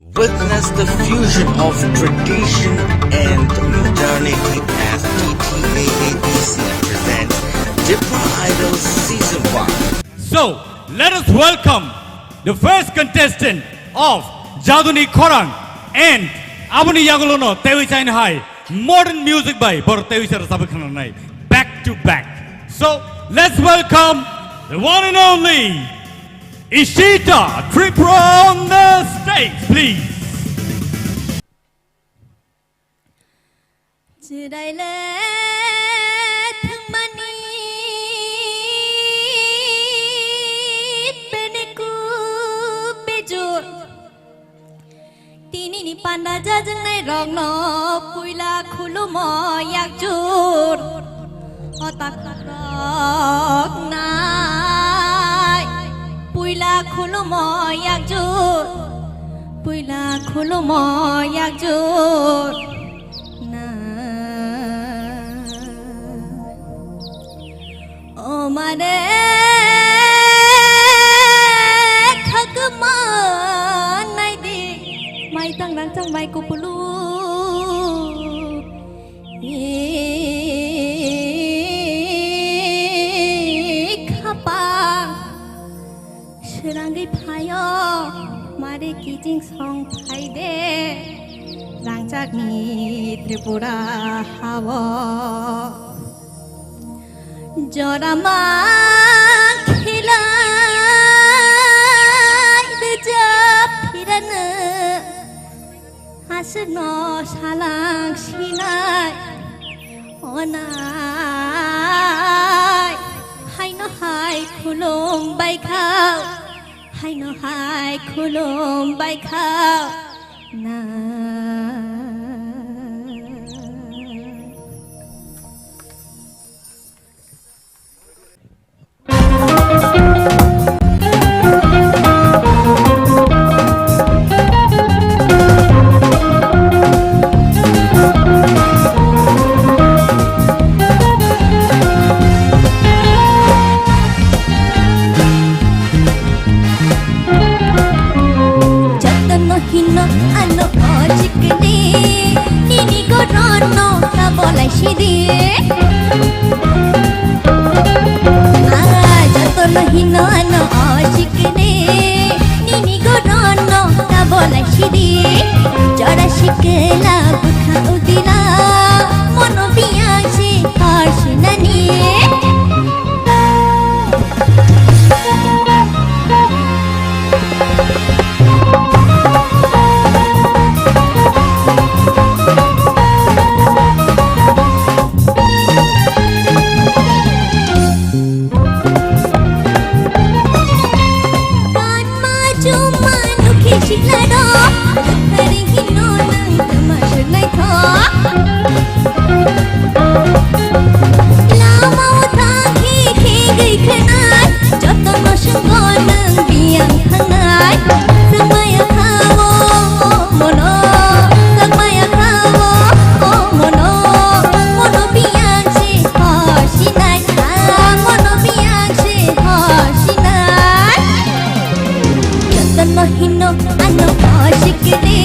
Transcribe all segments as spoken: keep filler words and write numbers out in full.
Witness the fusion of tradition and modernity as T T A A D C presents Dipra Idol Season one. So, let us welcome the first contestant of Jaduni Khorang and aboni yagulono tewi chain hai modern music bai bor tewi sara sabai khananai back to back. So, let's welcome the one and only Ishita Tripura on the stage, please. Chwraile thwngmani peneku bejur. Tinini panda jajwngnai rokno puila khulumo yakjur. O takhuk rok nai puila khulumo yakjur. Puila khulumo yakjur. Na. O mare khagma naidi, mai tang rang tang mai kupulu. I khapang. Srangwi phaio, mari kiching song phaide, rangchakni Tripura hao. Jora ma khilai rwjap phirano. Aswkno salang sinai, onai, haino hai khulum bai khao, haino hai khulum bai khao, nai. Jotono hino ano o chikni, nini gorono kabolai sidi. Ah, jotono hino ano o chikni, nini gorono kabolai sidi. Jora sikla bwkha udila, mono biyang si hor sinani. Kanma chuma nukhi siklado, rwkhari hino nang tama swnai tho. Lama o thangkhe khe gwi khnai, jotono swngo nwng biyang thangnai. Swngmaya kha-o mono, swngmaya kha-o mono, mono biyang se hosinai, ah, mono biyang se hosinai. Jotono hino ano o sikiri,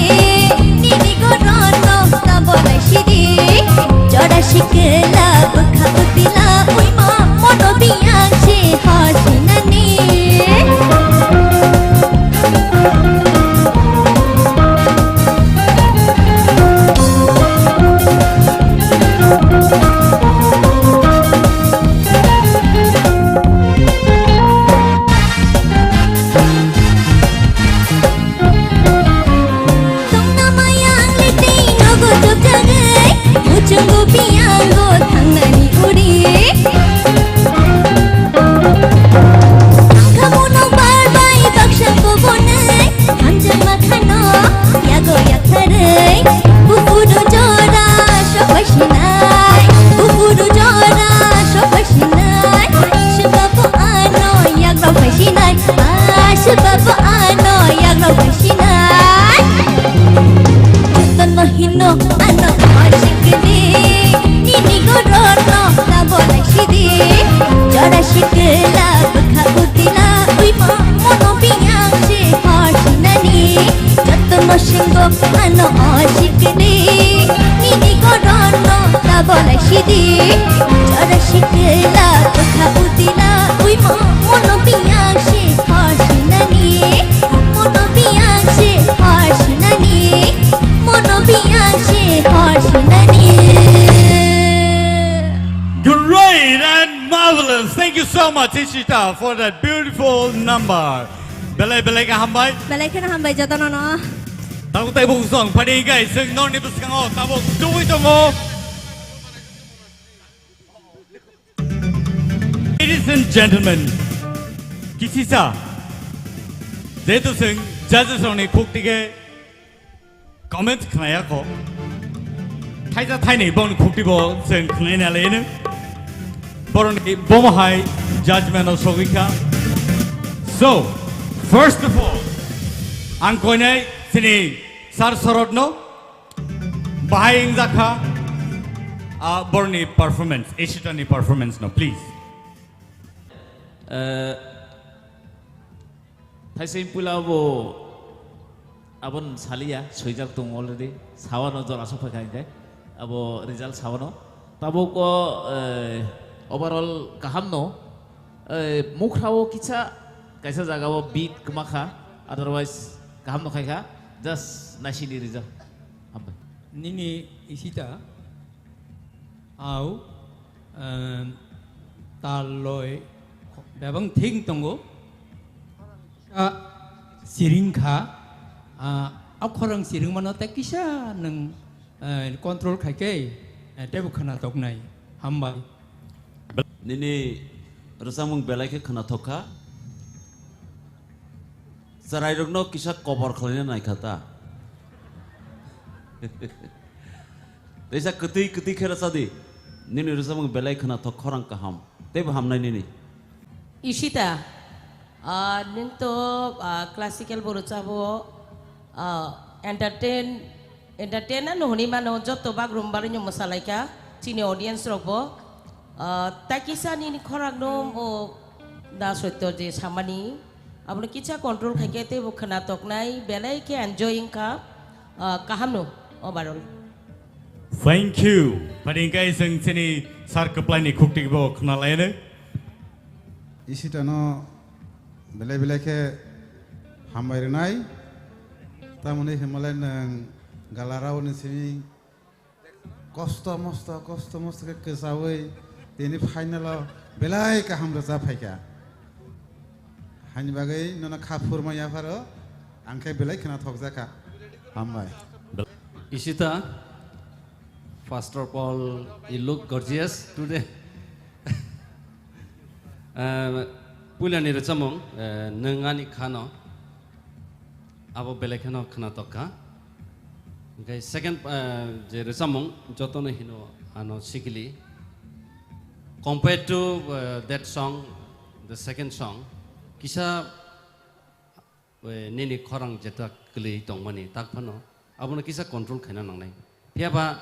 nini gorono kabolai sidi. Jora sikla bwkha utila uima mono biyang si hosinani. Tongna mayang le tei nogo chopjagwi, muchungo piyango thangnani uri. Tangkhamono bar bai baksa kobonwi, hamjakma khano yago yaktharwi. Buphuru jora sophai sinai, buphuru jora sophai sinai, swbabo ano yagrok phai sinai. Aswk babo ano yagrok bai sinai. Jotono hino ano o sikiri, nini gorono kabolai sidi. Jora sikla bwkha utila uima mono biyang si hosinani. Jotono Singok ano o sikini, nini koron no tabolai sidi. Chora sikila, bwkha utila, uimo mono biyang si hor sinani. Mono biyang si hor sinani. Mono biyang si hor sinani. Great and marvelous. Thank you so much, Ishita, for that beautiful number. Belai belai khe hambai. Belai kheno hambai jotono no. Tabuk tei buk song phani gai sing noni bwskango tabuk tubui tongo. Ladies and gentlemen, kisisa, jehetu sing judges rokni khuk tige comments khnaya kho. Thaisa thainwi bongni khukti bo chwng khnai na leno. Boroni bomo hai judgment o sogwi kha. So, first of all, ang koinai chini Sir Sorot no bahai wngjakha, ah, boroni performance, Ishita ni performance no, please. Eh, Thaising puila abo abon saliya, soijak tong already. Sawano jora sok phaikha hinkhe. Abo result sawano. Tabuk o, eh, overall kaham no. Eh, mukhrao kisa, kaisa jaga o beat kwma kha. Otherwise, kaham no khaikha. Just naisini result. Hambai. Nini Ishita. Au, em, tal loi bebang thing tongo. A, siring kha, a, a khorang siring mano tei kisa nwng, eh, control khai khe, eh, teibo khwnathoknai. Hambai. Nini rwchapmung belai khe khwnathok kha. Chwrairokno kisa kobor khlaina nai kha ta. Teisa kwtwi kwtwi khe rwcha di. Nini rwchapmung belai khwnathok, khorang kaham. Teibo hamnai nini. Ishita, ah, nwng to, ah, classical bo rwchabo, ah, entertain, entertain ano hwnwi mano, joto bagroom barwino mwsalaikha chini audience rokbo. Ah, tai kisa nini khorang no o da soito je samani, abono kisa control khaikhe teibo khwnathoknai, belai khe enjoy wngkha, ah, kaham no overall. Thank you. Phani hwnkhe chwng chini sir kwplaini khukti bo khwnalaino. Ishitano belai belai khe hambai rwnai. Tamoni hwnmalai nwng galarao ni simi kosto mosto, kosto mosto khe kwchaui tini final o belai kaham rwchap phaikha. Haini bagwi nono kha phurma yapharo, ang khe belai khwnathok jakha. Hambai. Ishita, first of all, you look gorgeous today. Eh, puilani rwchapmung, eh, nwng ani khano, abo belai kheno khwnathok kha. Hwnkhe second, eh, je rwchapmung, jotono hino ano sikili. Compared to, eh, that song, the second song, kisa, eh, nini khorang jeta kwlwi tongmani, tak phano abono kisa control khaina nangnai. Phiyaba,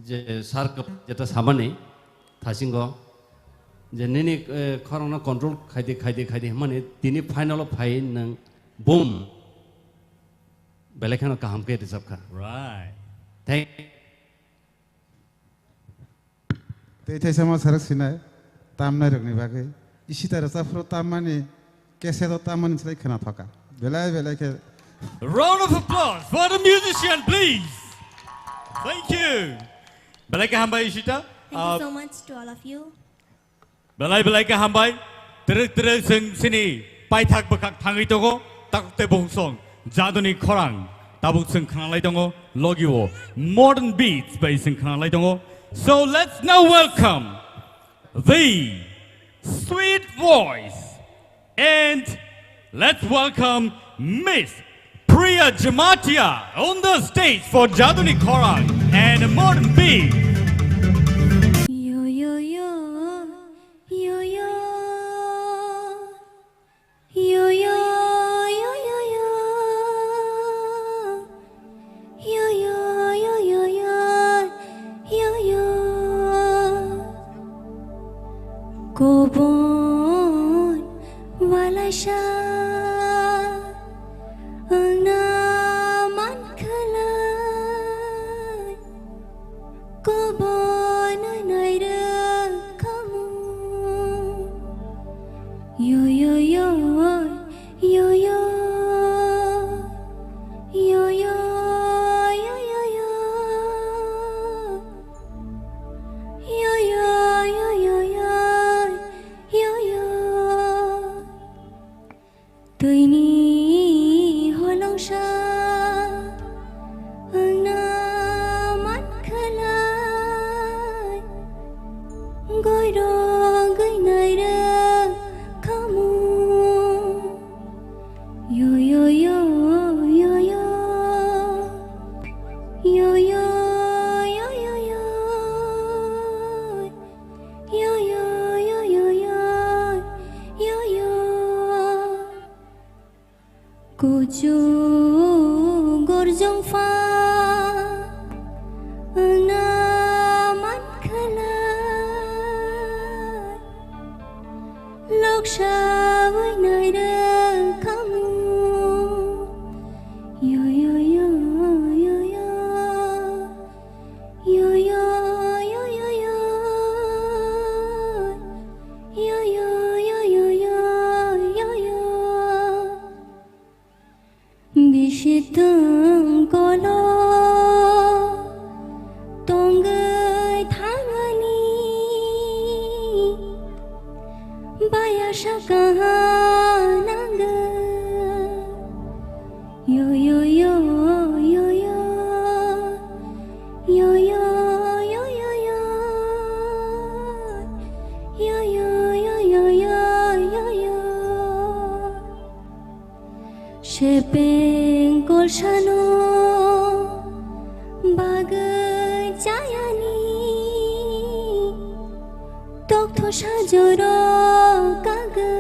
je sir kwp-, jeta samani thasingo je nini, eh, khorangno control khaidi, khaidi, khaidi hwnmani tini final o phai nwng boom belai kheno kaham khe rwchap kha. Right. Thank Tei thaisa ma sarok sinai tamnai rokni bagwi. Ishita rwchapphru tammani, cassette o tammani slai khwnathok kha. Belai belai khe. Round of applause for the musician, please. Thank you. Belai khe hambai Ishita. Thank you Ah, so much to all of you. Belai belai khe hambai. Twrwk twrwk chwng chini paithak bwkhak thangwi tongo. Takuk tei bukhuk song jaduni khorang tabuk chwng khwnalai tongo. Logi o modern beats bai chwng khwnalai tongo. So let's now welcome the sweet voice and let's welcome Miss Priya Jamatia on the stage for Jaduni Khorang and Modern Beat. Yo, yo, yo, yo, yo, yo, yo, yo, yo, yo. Yo, yo, yo, yo, yo, yo, yo. Kobon wala sa wngna Jongfa wngna mankhala, loksawi nairwng khamu. Yo, yo, yo, yo, yo. Yo, yo, yo, yo, yo. Yo, yo, yo, yo, yo, yo, yo. Bisi tongkolo tongwi thangani, bayasa kaha nangwi. Yo, yo, yo, yo, yo. Yo, yo, yo, yo, yo. Yo, yo, yo, yo, yo, yo, yo. Sepeng kolsano bagwi chayani, tokthosha joro kagwi.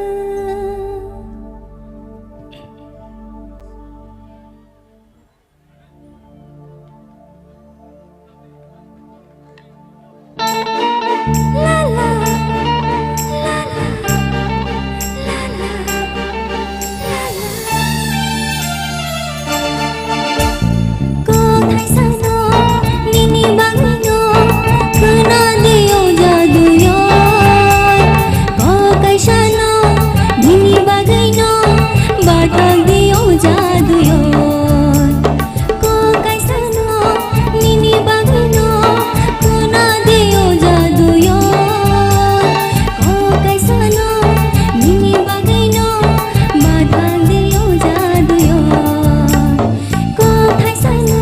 Kok thaisano nini bagwino khwnadi o jaduyo. Kok kaisano nini bagwino bathakdi o jaduyo. Kok kaisano nini bagwino khwnadi o jaduyo. Kok kaisano nini bagwino bathakdi o jaduyo. Kok thaisano.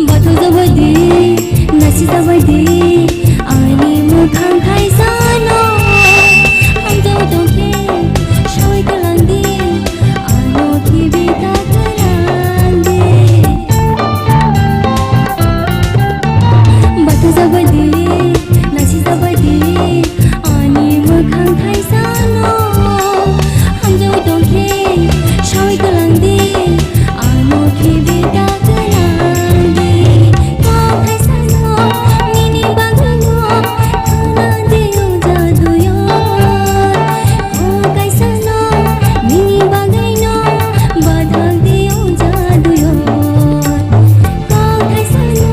Bathok jabai di, nasi jabai di, ani mwkhang thaisano. Hamjao tongkhe, sawi kwlangdi, ano khibi ta kwlangdi. Bathok jabai di, nasi jabai di, ani mwkhang thaisano. Hamjao tongkhe, sawi kwlangdi, ano khibi ta kwlangdi. Kok thaisano, nini bagwino, khwnadi o jaduyo. Kok kaisano, nini bagwino, bathakdi o jaduyo. Kok thaisano.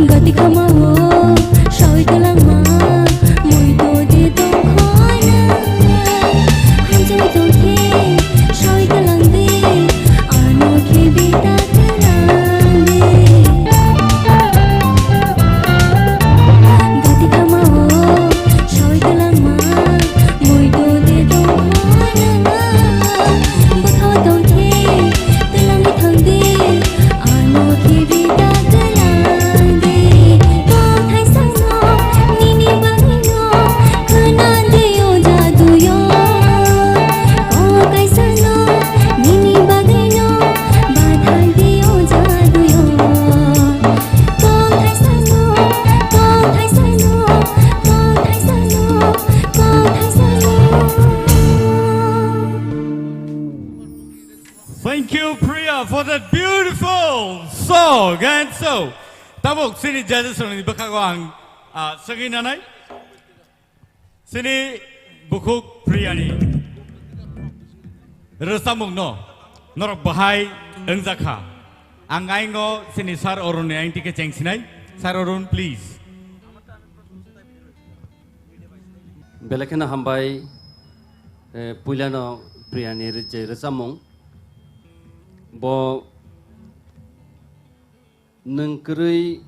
Gati khamao sawi kwlangma, muitu di tongkhorna. Hamjao tongkhe sawi kwlangdi, ano khibi ta kwlangdi. Gati khamao sawi kwlangma, muitu di tongkhorna. Bwkhao tongkhe twlangwi thangdi, ano khibi ta kwlangdi. Kok thaisano nini bagwino khwnadi o jaduyo. Kok kaisano nini bagwino bathakdi o jaduyo. Kok thaisano, kok thaisano, kok thaisano, kok thaisano. Thank you, Priya, for that beautiful song. And so, tabuk chini judges rokni bwkhago ang, ah, swngwi nanai. Chini bukhuk Priya ni. Rwchapmungno norok bahai wngjakha. Ang aingo chini Sir Arunni aingti khe chengsinai. Sir Arun, please. Belai kheno hambai, eh, puilano Priyani rw-, je rwchapmung. Bo nwng kwrwi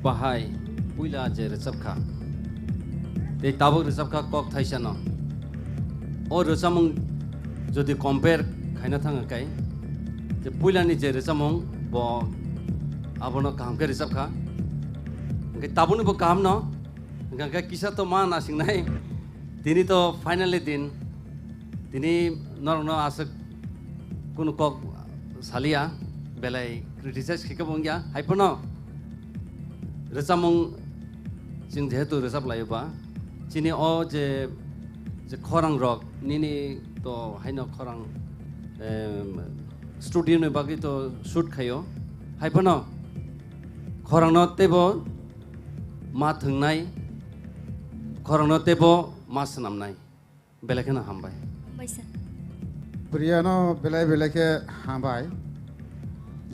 bahai puila je rwchapkha, tei tabuk rwchapkha kok thaisano. O rwchapmung jodi compare khaina thangkha kai, je puilani je rwchapmung bo abono kaham khe rwchapkha. Hwnkhe tabukni bo kahamno, hwnkhe kisa to ma nasingnai. Tini to finally din. Tini norokno aswk kunu kok saliya, belai criticize khe kebo wngya. Haiphano rwchapmung chwng jehetu rwchap laio ba, chini o je, je khorang rok nini to haino khorang, em, studio ni bagwi to shoot khaio. Haiphano khorangno teibo ma thwngnai, khorangno teibo ma swnamnai. Belai kheno hambai. Hambai sir. Priyano belai belai khe hambai.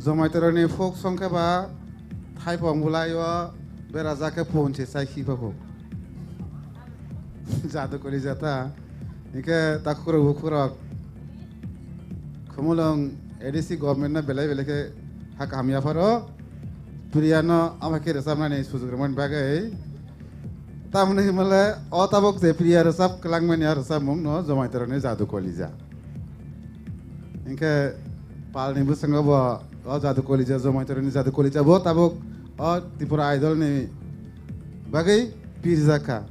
Jomaitoroni folk song khe ba thaipong bwlaio berajak khe phone se chai khipa kho. Jadu kori jata. Hingkhe takhurok bukhurok. Khumulwng A D C government no belai belai khe ha kaham yapharo. Priyano ama khe rwchapnani sujuk rwmani bagwi. Tamoni himale o tabuk je Priya rwchap kwlangmani a rwchapmung no Jomaitoroni Jadu Kolija. Hingkhe palni bwskango bo o Jadu Kolija, Jomaitoroni Jadu Kolija bo tabuk o Tripura Idol ni bagwi pirjak kha.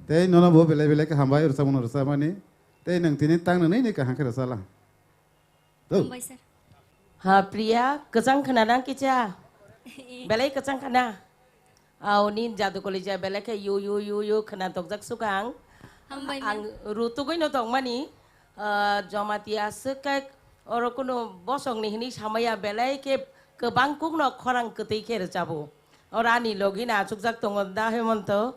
Tei nono bo belai belai khe hambai rwchapmung no rwchapmani. Tei nwng tini tang nwnwi ni kaham khe rwchapla. Hambai sir. Ha, Priya, kwchang khna nang kicha? Belai kwchang khna. Aw, nin Jadu Kolija belai khe yu, yu, yu, yu khna tokjak sukang. Hambai, ma'am. Ang rutugwi no tongmani, ah, Jamatia swk khe oro kunu bosong ni hinwi samaya belai khe kwbang kuk no khorang kwtwi khe rwchabo. Oro ani logi no achukjak tongo da Hemonto.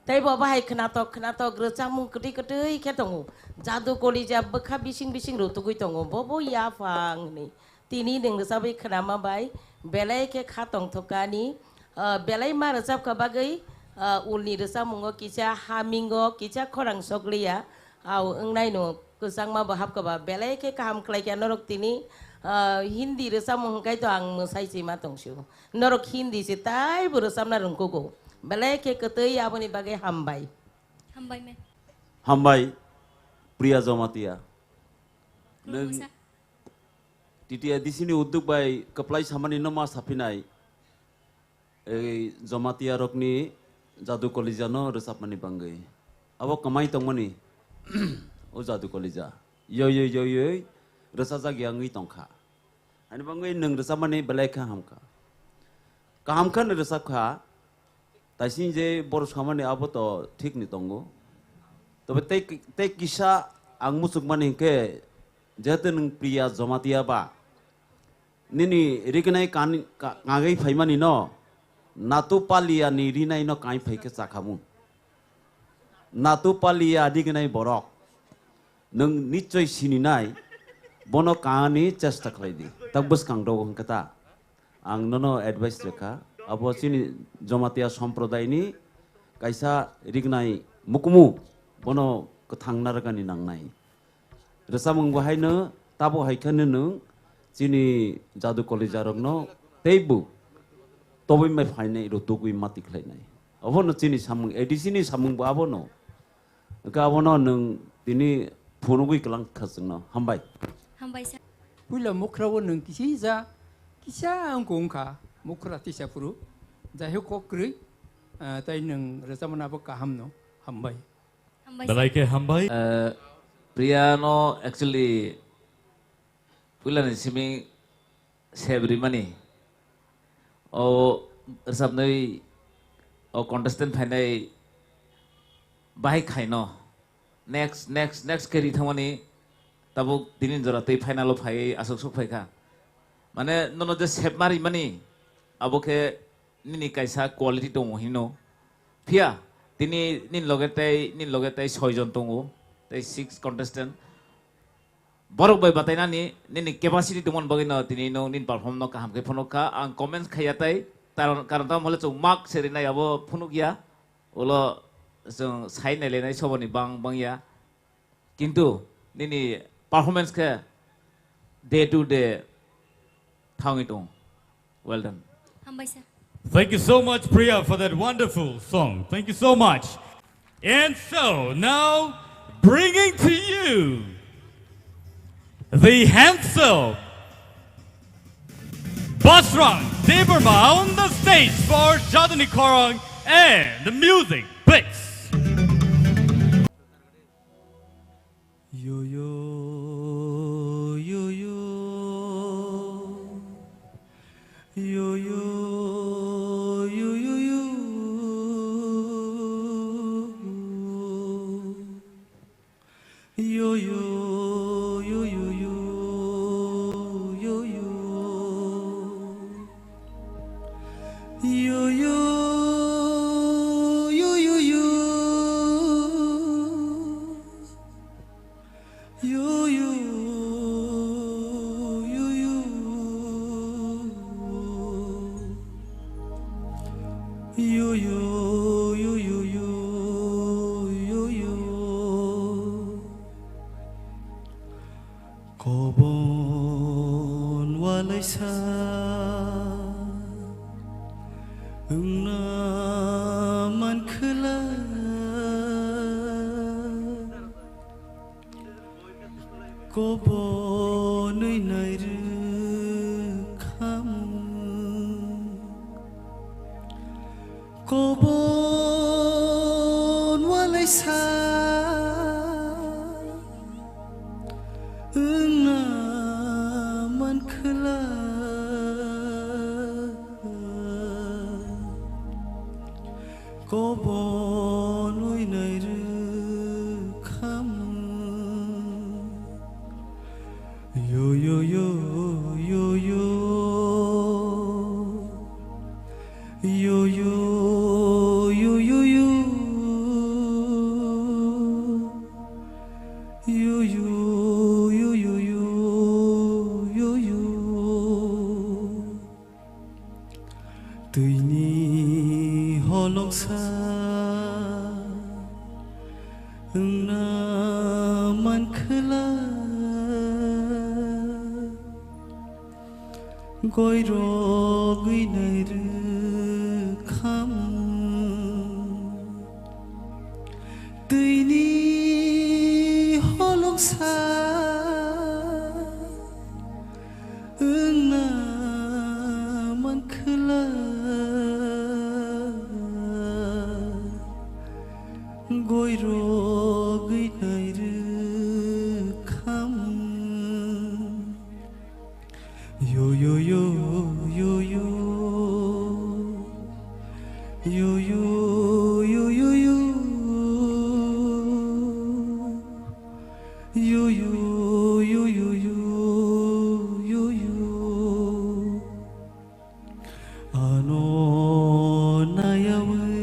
Tei bo bahai khnatok khnatok rwchapmung kwtwi kwtwi khe tongo. Jadu Kolija bwkha bising bising rutugwi tongo. Bo bo yaphang hwnwi. Tini nwng rwchabwi khnama bai belai khe kha tongthok ani. Ah, belai ma rwchapkha bagwi, ah, ulni rwchapmungo kisa hamingo kisa khorang sokliya. Aw wngnai no. Kwchangma bo hapkha ba, belai khe kaham khlai kha norok tini, ah, Hindi rwchapmung hwnkhe to ang mwsai chima tongsio. Norok Hindi se taibo rwchapna rwngkugo. Belai khe kwtwi aboni bagwi hambai. Hambai, ma'am. Hambai, Priya Jamatia. Khulumkha, nwng sir. T T A D C ni udduk bai kwplai samani no ma saphinai. Ei Jamatia rokni Jadu Kolija no rwchapmani bangwi. Abo kwmai tongmani o Jadu Kolija. Yoi yoi yoi yoi rwchajak ya wngwi tongkha. Ani bangwi nwng rwchapmani belai kha hamkha. Kaham khe no rwchapkha. Taising je boros khamani abo to thik ni tongo. Tobe tei, tei kisa ang muchukmani hinkhe jehetu nwng Priya Jamatia ba. Nini rignai kan-, ka-, kangwi phaimani no, Natu Palia ni rinai no kain phai khe chakhamu. Natu Palia rignai borok. Nwng nichoi sininai, bono kani chesta khlai di. Tak bwskang dogo hwnkhe ta. Ang nono advice rwkha. Abo chini Jamatia somprodai ni kaisa rignai mukumu, bono kwthang narwkani nangnai. Rwchapmung bo haino tabo hai kheno nwng chini Jadu Kolija rokno teibo tobwi mai phainai rw tugwi mati khlainai. Abono chini samung, A D C ni samung bo abono. Hwnkhe abono nwng tini phunugwi kwlang kha chwngno. Hambai. Hambai sir. Puila mukhra o nwng kisi ja, kisa wngkha wngkha mukhra tisa phuru. Jai hok kok kwrwi, ah, tai nwng rwchapmani abo kaham no. Hambai. Hambai sir. Belai khe hambai. Eh, Priya no actually puilani simi sep rimani. O rwchapnwi o contestant phainai bahai khaino. Next, next, next khe ri thangmani tabuk tini jora tei final o phaiwi aswk sok phaikha. Mane nono je sep ma rimani abo khe nini kaisa quality tongo hino. Phiya tini nini loge tei, nini loge tei soi jon tongo, tei six contestant. Borok bai batainani nini capacity tongmani bagwi no tini no nini perform no kaham khe phunuk kha. Ang comments khaiya tai, karon, karon tamo hole chwng mark se rinai abo phunuk ya. Ulo chwng sai nai lenai soboni bang, bang ya. Kintu nini performance khe day to day thangwi tong. Well done. Hambai sir. Thank you so much, Priya, for that wonderful song. Thank you so much. And so, now, bringing to you the handsome Basrang Debbarma on the stage for Jaduni Khorang and the music, please. Yo, yo, yo, yo. Yo, yo, yo, yo, yo. Yo, yo, yo, yo, yo, yo, yo. Yo, yo, yo, yo, yo. Yo, yo, yo, yo. Yo, yo, yo, yo, yo, yo, yo. Kobon walaisa wngna mankhwla. Kobonwi nairwkhamu. Kobon walaisa wngna mankhwla. Kobonwi nairwkhamu. Yo, yo, yo, yo, yo. Yo, yo, yo, yo, yo. Yo, yo, yo, yo, yo, yo, yo. Twini holongsa wngna mankhwla, goirogwi nairwkhamu. Twini holongsa wngna mankhwla, goirogwi nairwkhamu. Yo, yo, yo, yo, yo. Yo, yo, yo, yo, yo. Yo, yo, yo, yo, yo, yo, yo. Ano nayawi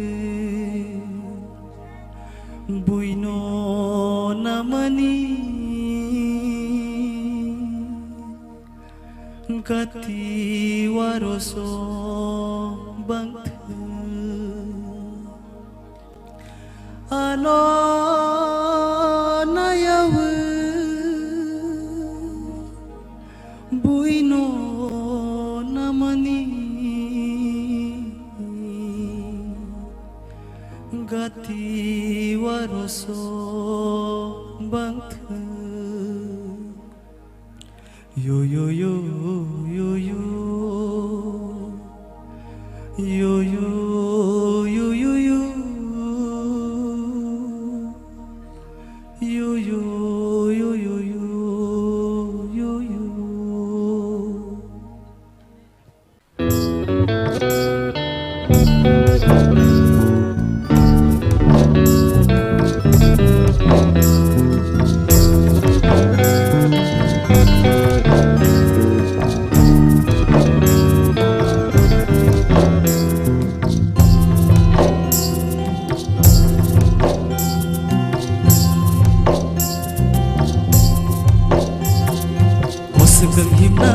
buino namani. Gati waroso bangthwng. Ano nayawi buino namani. Gati waroso bangthwng. Yo, yo, yo, yo, yo. Yo, yo, yo, yo, yo. Yo, yo, yo, yo, yo, yo, yo. Swkang himna.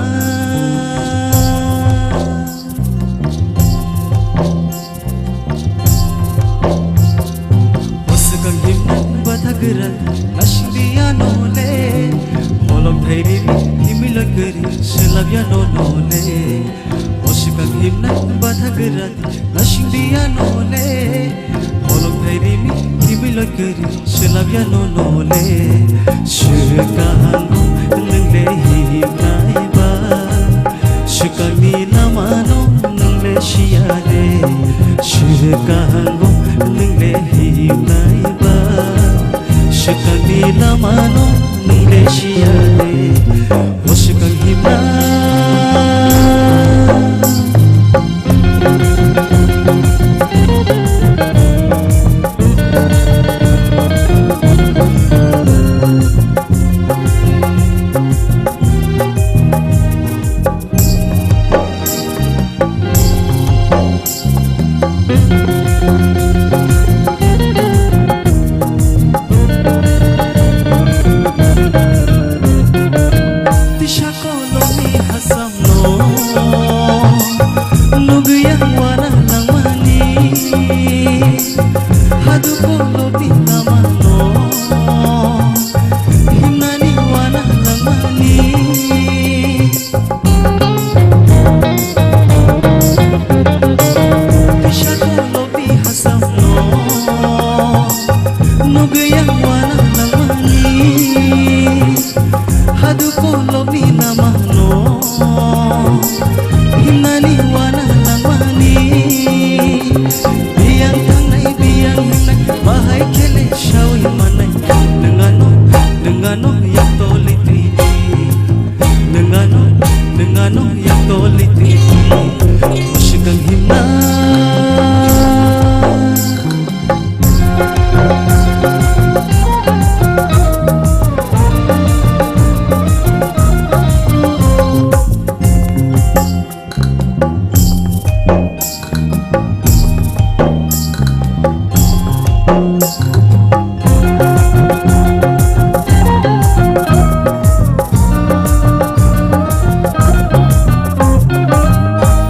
O swkang himna batha gwra nasingdi ano le. Holong thairi mi himwi loi kwrwi swlap ya no no le. O swkang himna batha gwra nasingdi ano le. Holong thairi mi himwi loi kwrwi swlap ya no no le. Swkang nwng le himnai ba. Swkangni lamano nwng le siya de, swkango nwng le himnai ba. Swkangni lamano nwng le siya de, o swkang himnai. Tisa kolomni hasamno nugwi ang wana langmani. Hadu kolomni lamano himnani wana langmani. Tisa kolomni hasamno nugwi ang wana langmani. Hadu kolomni lamano himnani wana langmani. Biyang thangnai, biyang himnai, bahai khe le sawi mannai. Nwng ano, nwng ano yak toli twi di. Nwng ano, nwng ano yak toli twi di. O swkang himna.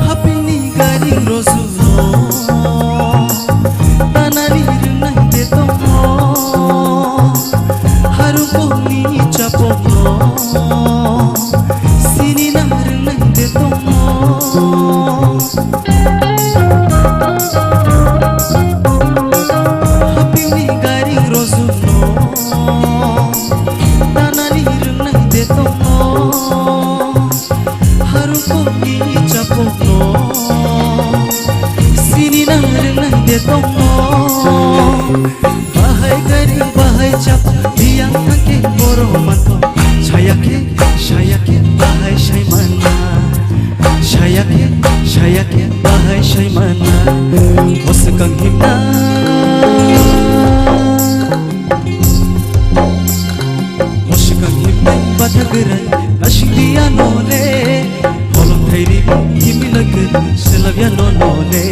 Hapini gari rosuno tanani ringnai de tongo. Harukoni chapokno sini na ringnai de tongo. Hapini gari rosuno tanani ringnai de tongo. Harukoni chapokno sini na ringnai de tongo. Bahai gari bahai chap biyang thangke boro manto. Sayake, sayake bahai saimana. Sayake, sayake bahai saimana. O swkang himna. O swkang himnai batha gwra nasingdi ano le. Holong thairi himwi loi kwrwi swlap ya no no le.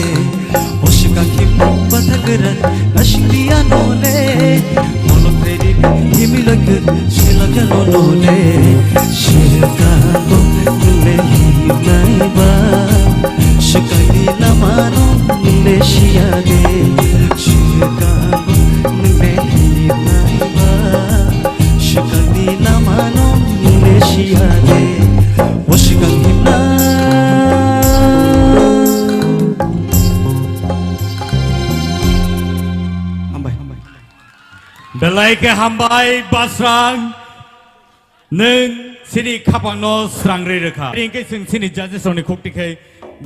O swkang himnai batha gwra nasingdi ano le. Holong thairi himwi loi kwrwi swlap ya no no le. Swkango nwng le himnai ba. Swkangni lamano nwng le siya de. Swkango nwng le himnai ba. Swkangni lamano nwng le siya de. O swkang himna. Hambai. Belai khe hambai, Basrang. Nwng chini khapangno srangri rwkha. Hingke chwng chini judges rokni khukti khai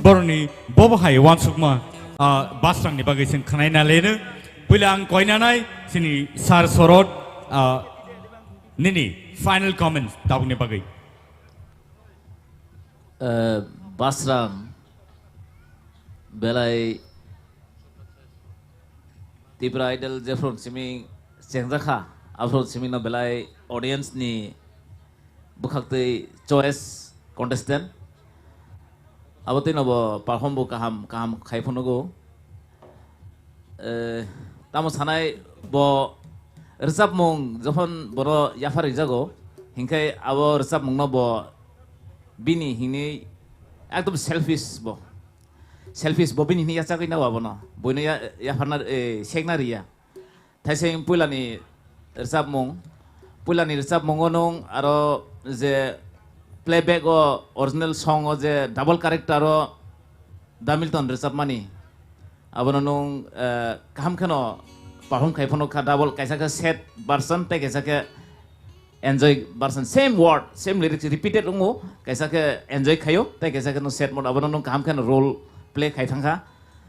borokni bobo hai uansukma, ah, Basrangni bagwi chwng khwnaina leno. Puila ang koinanai chini Sir Sorot, ah, nini final comments tabukni bagwi. Eh, Basrang belai Tipra Idol jephru simi chengjakha, aphru simi no belai audience ni bwkhaktwi choice contestant. Abo twi no bo perform bo kaham kaham khai phunukgo. Eh, tamo sanai bo rwchapmung jokhon boro yaphar ringjago, hinkhe abo rwchapmung no bo Bini hini ekdom selfish bo. Selfish bo bini hini yachagwi nao abono. Boino ya, yapharna, eh, sekna riya. Thaising puilani rwchapmung. Puilani rwchapmungo nung aro je playback o original song o je double character o Damilton rwchapmani. Abono nung, eh, kaham kheno perform khai phano kha double kaisa khe sad version tei kaisa khe enjoy version, same word, same lyrics repeated wngo, kaisa khe enjoy khaio, tei kaisa khe no sad mode, abono nung kaham khe no role play khai thangkha.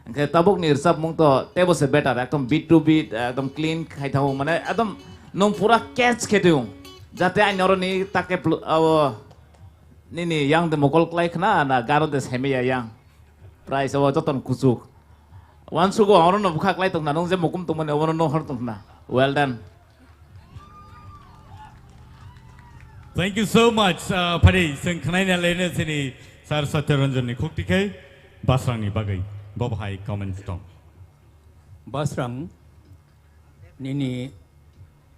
Hwnkhe tabuk ni rwchapmung to teibo se better, ekdom beat to beat, ekdom clean khai thango, mane ekdom nung pura catch khe tong, jate ani oro ni take pl-, abo nini yang de mokol klai khna na garo de saimaya yang, price abo joton kuchuk. Wansugo oro no bwkha klai tongna, nung je mukum tongmani obono no hor tongna. Well done. Thank you so much. Uh, phari seng khnaina lene sini Sir Satyaranjan ni khukti khai Basrang ni bagwi. Bobo hai comments tong. Basrang, nini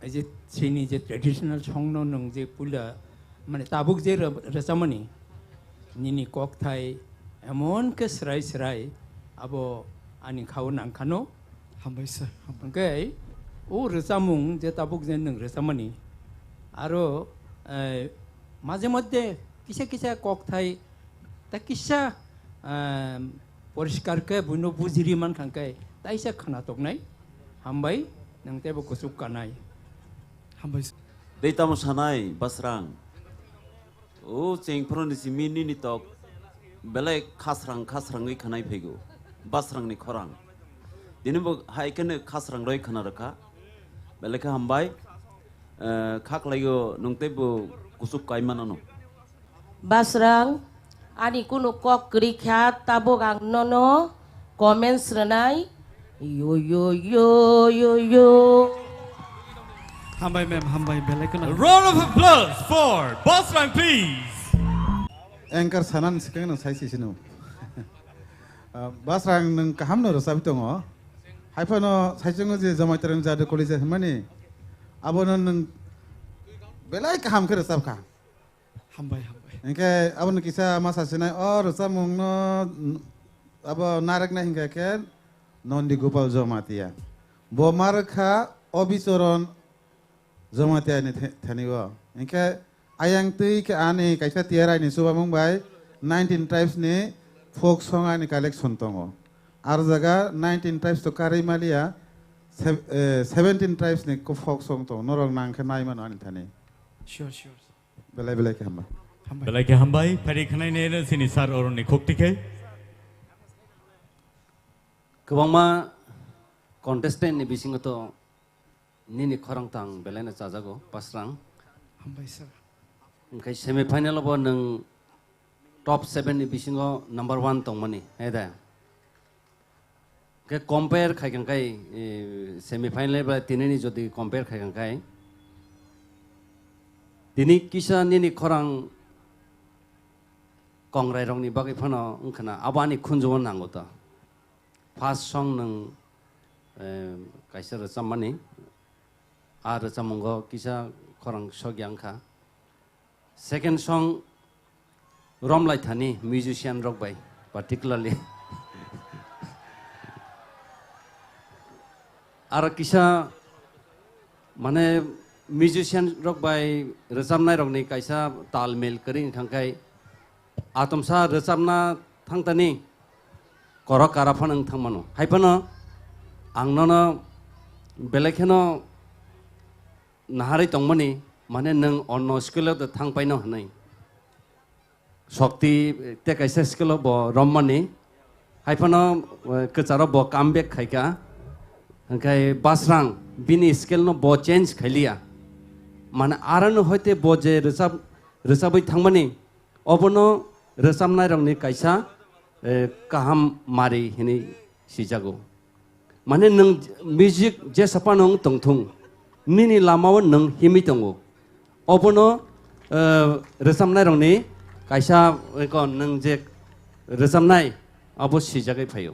ei je chini je traditional song no nung je puila, mane tabuk je re-, rwchapmani, nini kokthai emon khe srai srai abo ani khao nangkhano. Hambai sir, hambai. Hwnkhe o rwchapmung je tabuk je nung rwchapmani, aro, eh, maje moddhe kisa kisa kokthai ta kisa, ehm, poriskar khe buino bujiri mankha khe taisa khna toknai. Hambai, nang teibo kuchuk kanai. Hambai. Tei tamo sanai, Basrang? O chengphro ni simi nini tok belai khasrang khasrangwi khanai phaigo. Basrang ni khorang. Dini bo hai khe khasrang roi khna rwkha. Belai khe hambai. Eh, kha khlaigo, nung teibo kuchuk kai manano. Basrang, ani kunu kok kwrwi kha, tabuk ang nono comments rwnai. Yo, yo, yo, yo, yo. Hambai ma'am, hambai, belai kheno. A round of applause for Basrang, please. Anchor sanan sikang nang sai sisino. Ah, Basrang, nung kaham no rwchapwi tongo. Haiphano saichungo je Jamaitiarong Jadu College hwnmani, abono nung belai kaham khe rwchapkha. Hambai, hambai. Hinkhe aboni kisa ma sasinai, o rwchapmungno, abo narwknai hinkhe khe Nondi Gopal Jamatia. Bo ma rwkha Obichoron Jamatia ni the-, thani o. Hinkhe ayang twi khe ani kaisa T R I ni chubamung bai nineteen tribes ni folk song ani collection tongo. Ar jaga nineteen tribes to karwi maliya, sev-, eh, seventeen tribes ni ko folk song tongo. Norok nang khe nai mano ani thani. Sure, sure. Belai belai khe hambai. Hambai. Belai khe hambai, phari khwnai nai sini sir oroni khukti khe. Kwbangma contestant ni bisingo to nini khorang tang belai no chajago, Basrang. Hambai sir. Hwnkhe semi final bo nwng top seven ni bisingo number one tongmani, he da? Khe compare khai kang khai, eh, semi final ba tinini jodi compare khai kang khai, tini kisa nini khorang kongrai rokni bagwi phano wngkhana abo ani khunjugo nango to. First song nwng, eh, kaisa rwchapmani, a rwchapmungo kisa khorang sokya wngkha. Second song romlai thani musician rok bai particularly. Aro kisa mane musician rok bai rwchapnai rokni kaisa tal mil kwrwi wngkha khe atomsa rwchapna thangtani korok kara phano wng thangmano. Hai phano ang nono belai kheno naharwi tongmani, mane nwng onno skill o thang paino hwnwi. Shokti tei kaisa skill o bo rommani, hai phano, eh, kwcharo bo come back khaikha. Hwnkhe Basrang bini skill no bo change khailiya. Mane aroni hoite bo je rwchap, rwchabwi thangmani, obono rwchapnairokni kaisa, eh, kaham mari hinwi sijago. Mane nwng music jesa phano wng tongthung, nini lamao nwng himwi tongo. Obono, eh, rwchapnairokni kaisa, eko nwng je rwchapnai, abo sijagwi phaio.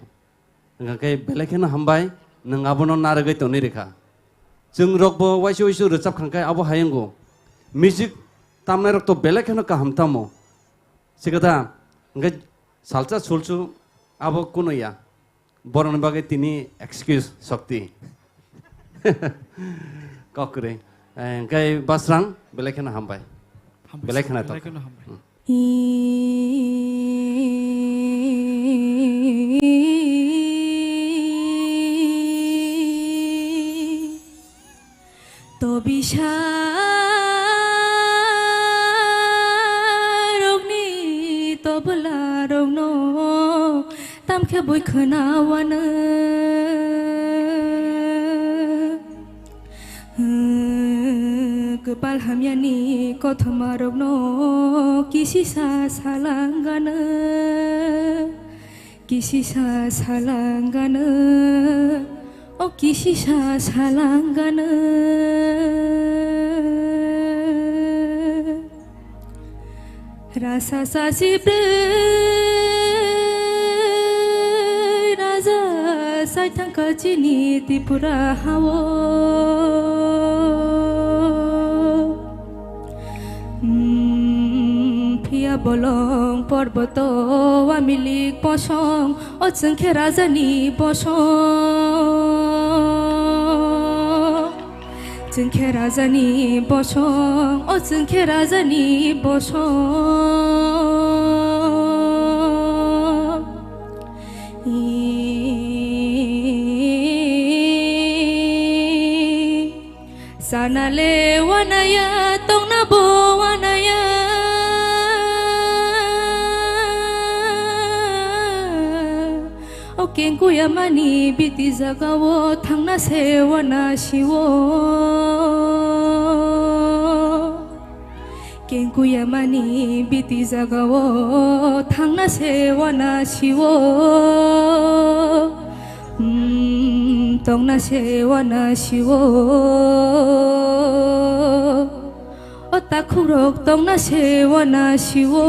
Hwnkha khe belai kheno hambai, nwng abono narwgwi tongwi rwkha. Chwng rokbo waisa waisa rwchap kha khe abo hai wngo. Music tamnairok to belai kheno kaham tamo. Sikatha, hwnkhe salsa sulsu abo kuno ya. Borokni bagwi tini excuse shokti. Kok kwrwi. Eh, hwnkhe Basrang, belai kheno hambai. Hambai belai sir, kheno belai tok. Kheno hambai. Hmm. To bisa rokni tobla rokno tamkhe bui khwnawano. Kwpal hamyani kothoma rokno kisisa salangano. Kisisa salangano, o kisisa salangano. Rasa sasi brwi raja saithangkha chini Tripura hao. Hmm, phiya bolong porboto wamilik bosong, o chwngkhe rajani bosong. Chwngkhe rajani bosong, o chwngkhe rajani bosong. Sana le wanaya, tongna bo wanaya. O kengkuyamani biti jagao thangna se wana siwo. Kengkuyamani biti jagao thangna se wana siwo. Hmm, tongna se wana siwo. O takhukrok tongna se wana siwo.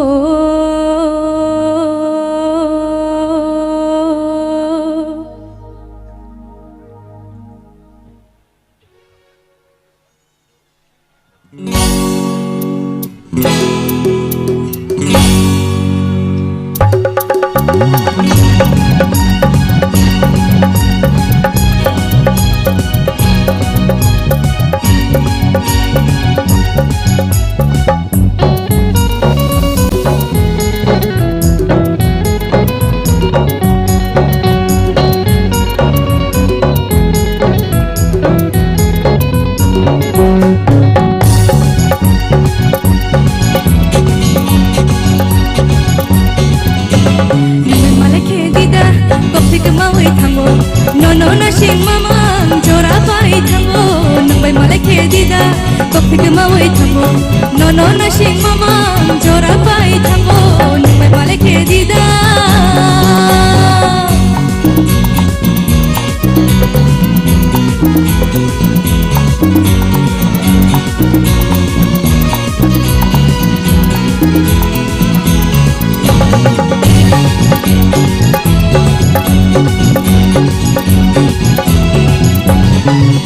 Nungbai malai khe dida, kok thik mawi thango. Nono nasing mamang jora pai thango. Nungbai malai khe dida, kok thik mawi thango. Nono nasing mamang jora pai thango. Nungbai malai khe dida.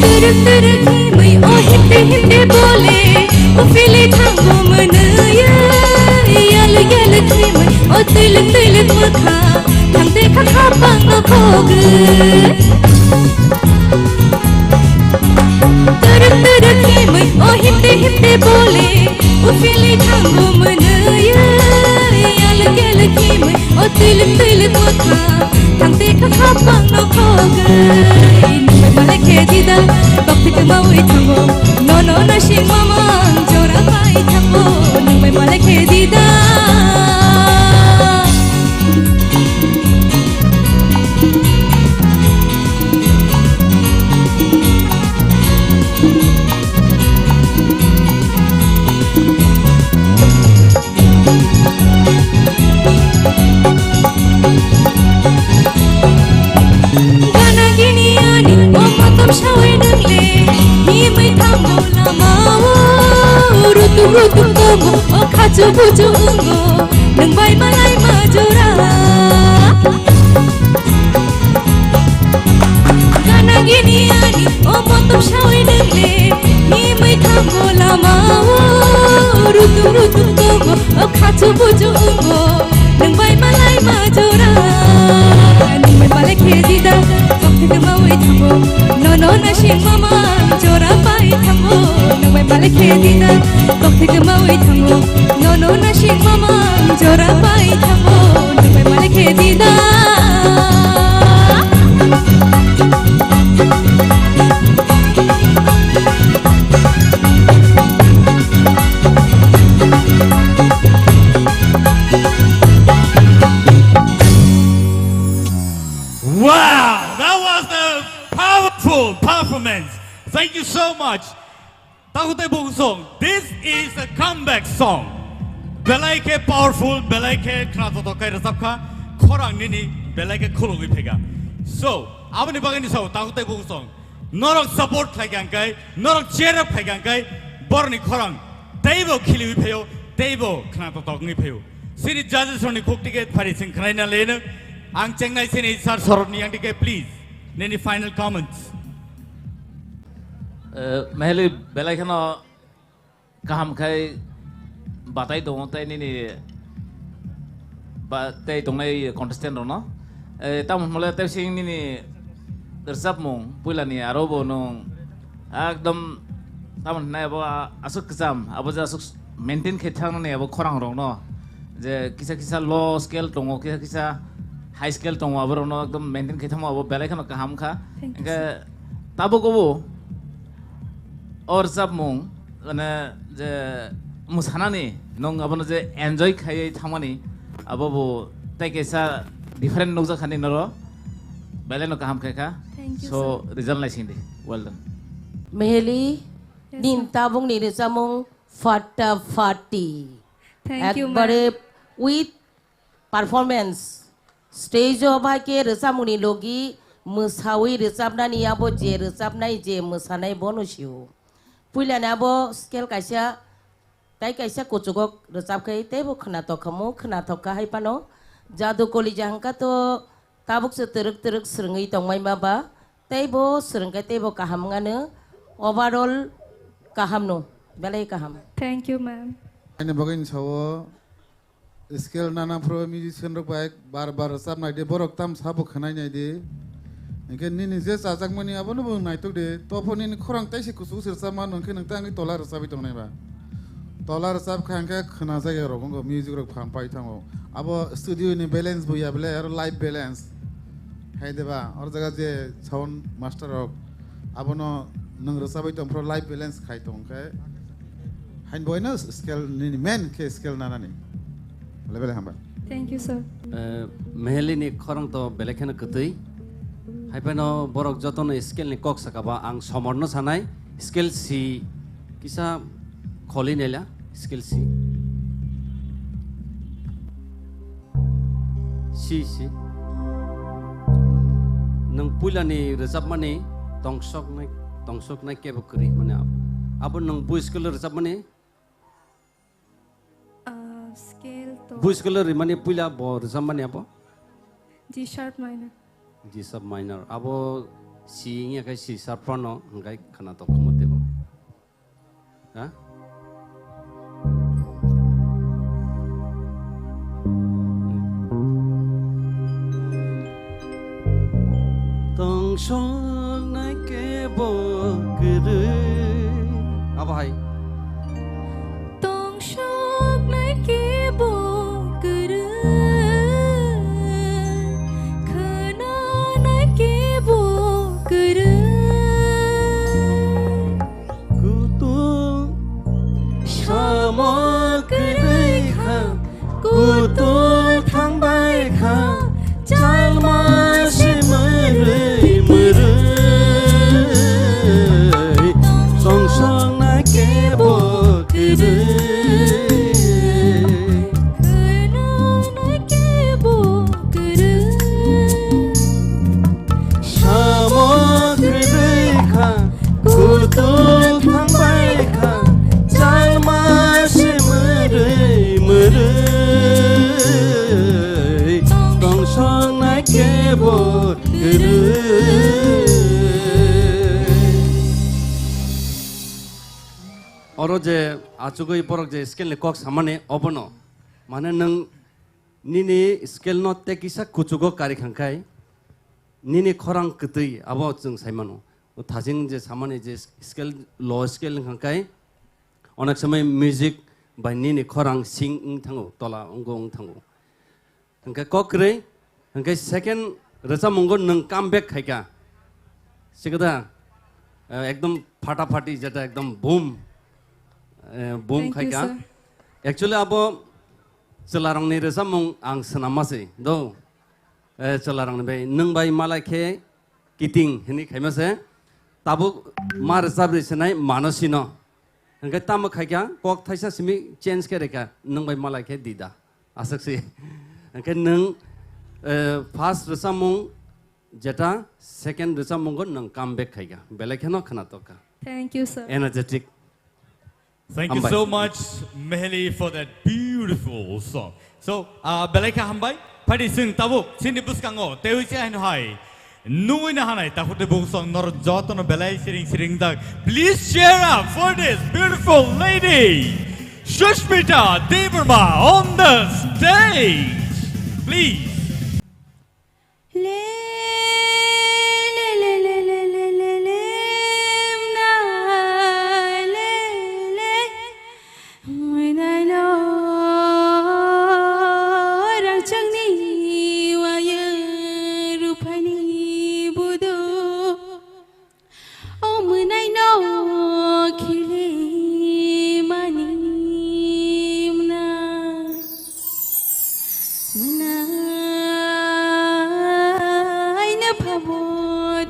Turuk turuk himwi o himte himte bole, o fili thango mwnwi, yaluk yaluk himwi o twiluk twiluk mwkha. Thangte kha khapang no khogwi. Turuk turuk himwi o himte himte bole, o fili thango mwnwi, yaluk yaluk himwi o twiluk twiluk mwkha. Thangte kha khapang no khogwi. Nungbai malai khe dida, bak thik mawi thango. Nono nasing mamang jora pai thango. Nungbai malai khe dida. Gana gini ani o matam sawi nungle, himwi thango lama o, rutuk rutuk tongo o khachu buchu wngo, nungbai malai ma jora. Gana gini ani o motom sawi nungle, himwi thango lama o, rutuk rutuk tongo O khachu buju ungo, nwng bai malai ma jora. Nwng bai malai khe dida, tok thik mawi thango. Nono nasing mama jora bai thango. Nwng bai malai khe dida, tok thik mawi thango. Nono nasing mama jora bai thango. Nwng bai malai khe dida. Wow, that was a powerful performance. Thank you so much. Takhuk tei bukhuk song, this is a comeback song. Belai khe powerful, belai khe khnathok kai rwchapkha, khorang nini belai khe khulugwi phaikha. So, aboni bagwi ni sao takhuk tei bukhuk song. Norok support khlai kha hwnkhe, norok cheer up khlai kha hwnkhe, borokni khorang teibo khiliwi phaio, teibo khnathok wngwi phaio. Sini judges rokni khuk ticket phari sing khnaina leno. Ang chengnai sini sir Sorobni yang dike, please. Nini final comments. Eh, Meheli belai kheno kaham khai batai tongo tei nini ba tei tongnai contestant rokno. Eh, tamo hwnmale tei sing nini rwchapmung puilani aro bo nwng ekdom tamo hwnai abo aswk kwcham abo je aswk maintain khe thangnani abo khorang rokno je kisa kisa low scale tongo kisa kisa high scale tongo abo rokno ekdom maintain khe thangma abo belai kheno kaham kha. Thank you, hwnkhe sir. Tabuk obo o rwchapmung, mane, je mwsanani nwng abono je enjoy khaiwi thangmani, abo bo tei kaisa different nukjak kha nini oro. Belai no kaham khai kha. Thank you, so, sir. Result naising di. Well done. Meheli, yes, nin sir. Tabukni rwchapmung Fatta Fatti. Thank you, ma'am. Ekbare with performance. Stage o bai khe rwchapmungni logi mwsawi rwchapnani abo je rwchapnai je mwsanai bono sio. Puilani abo scale kaisa, tai kaisa kuchugo rwchap khai teibo khwnathok khamu, khwnathok kha hai phano. Jadu Kolija hwnkha to tabuk se twrwk twrwk swrwngwi tongmai ma ba, teibo swrwng khe teibo kaham wngano, overall kaham no, belai kaham. Thank you, ma'am. Ani bagwi ni sao Scale nana phuru musician rok bai bar bar rwchap nai di, borok tam sabo khwnai nai di. Hinkhe nini je chajakmani abono bo naitok di, to pho nini khorang taisi kuchuk se rwchap mano, hinkhe nwng tei ang tola rwchapwi tongnai ba. Tola rwchap kha hinkhe khwna jagya rok wngkha, music rok phang pai thango. Abo studio ni balance bo ya belai, aro live balance. Hai de ba, oro jaga je sound master rok abono nwng rwchapwi tong phuru live balance khai tong khe. Hain boino scale nini main khe scale nanani. Belai belai hambai. Thank you, sir. Eh, Mehelini khorang to belai kheno kwtwi. Hai phano borok jotono scale ni kok saka ba ang somorno sanai. Scale si kisa kholi nela scale si. Si, si. Nwng puilani rwchapmani tongsoknai, tongsoknai kebo kwrwi mani abo. Abo nwng bu scale rwchapmani? Ah, scale to. Bu scale rimani puila bo rwchapmani abo? G sharp minor. G sharp minor. Abo si wngya khe C sharp phano hwnkhe khwna tongkhumo teibo. Ha? Tongsoknai kebo kwrwi. Abo hai. Tongsoknai kebo kwrwi. Khwnanai kebo kwrwi. Kutung samo kwrwi kha, kutung thangbai kha, chalma se mwrwi mwrwi, tongsoknai kebo kwrwi. Khwnanai kebo kwrwi. Samo kwrwi kha, kutung thangbai kha, chalma se mwrwi mwrwi, tongsoknai kebo kwrwi. Oro je achugwi borok je scale ni kok samani obono. Mane nwng nini scale no tei kisa kuchugo kari khangkhai, nini khorang kwtwi abo chwng saimano. O thajing je samani je scale, low scale wngkha khe, onek somoi music bai nini khorang sing wng thango, tola wnggo wng thango. Hwnkhe kok kwrwi, hwnkhe second rwchapmungo nwng come back khaikha. Sikada, eh, ekdom phata phati jeta ekdom boom, eh, boom Thank you, khaikha. Sir. Actually abo chwlarokni rwchapmung ang swnamma se do. Eh, chwlarokni bai, nwng bai malai khe kiting hwnwi khaima se. Tabuk ma rwchapri sinai mano sino. Hwnkhe tamo khaikha, kok thaisa simi change khe rikha, nwng bai malai khe dida. Aswk si. Hwnkhe nwng, eh, first rwchapmung jeta, second rwchapmungo nwng come back khaikha. Belai kheno khwnatok kha. Thank you, sir. Energetic. Thank you Hambai. So much, Meheli, for that beautiful song. So, uh, belai kha hambai. Phaidi chwng tabuk chini bwskango teiwi se haino hai nungwi na hanai takhuk tei bukhuk song nor jotono belai siring siring dak. Please cheer up for this beautiful lady, Sushmita Debbarma, on the stage. Please. Le, le, le, le, le, le, le, le, mna, le, le, mwnai no, rangchakni waya ruphani budu. O mwnai no khili mani mwnai. Mwnai no phabo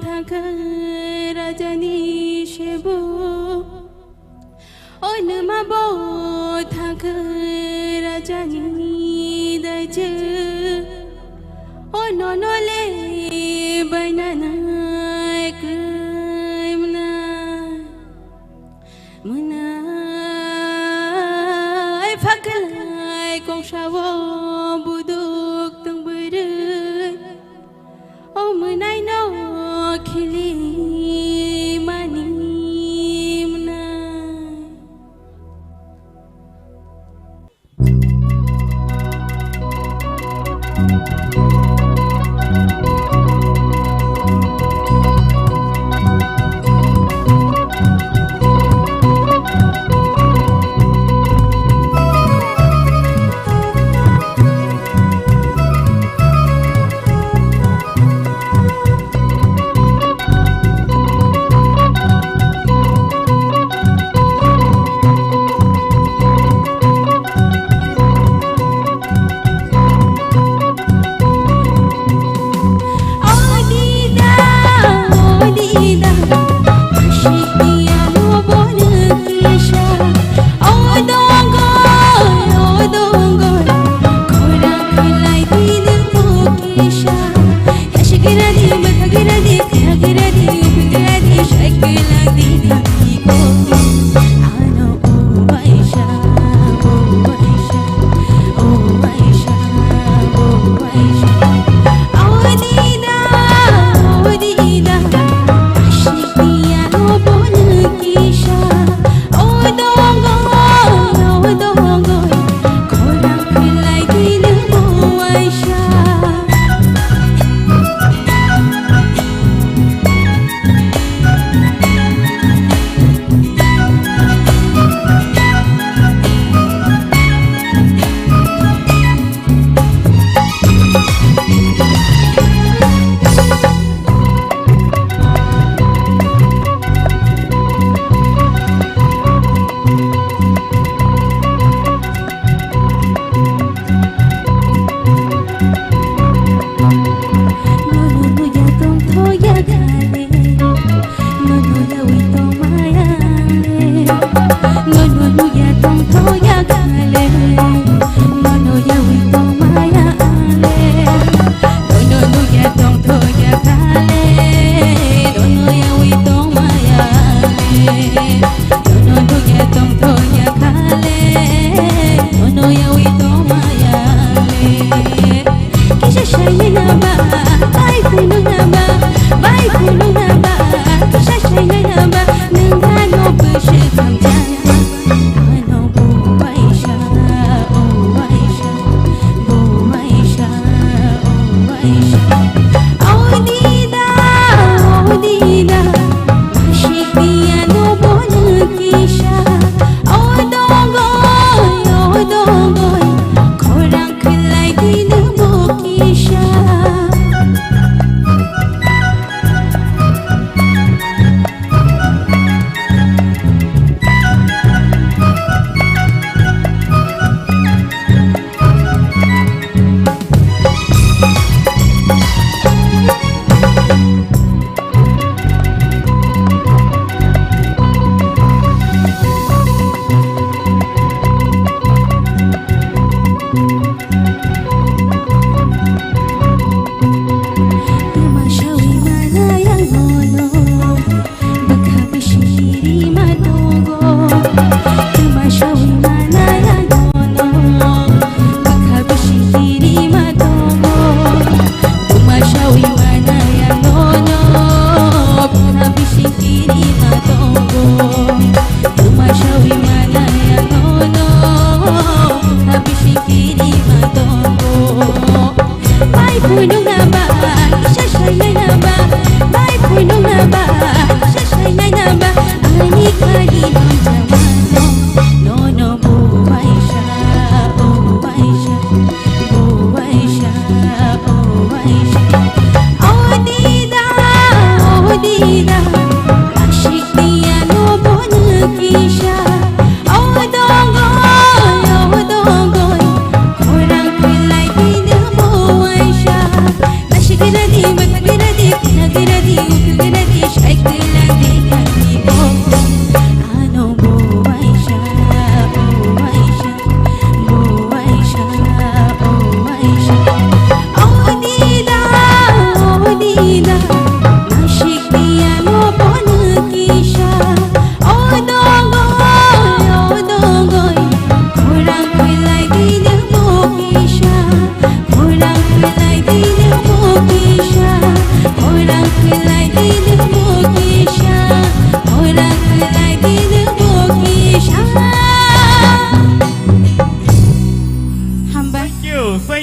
thangkha rajani sebo. O nwma bo thangkha rajani daijak. O nono le bainani kwrwi mwnai. Mwnai phaklai kongsao buduk tong bwrwi. O mwnai no khili mani mwnai.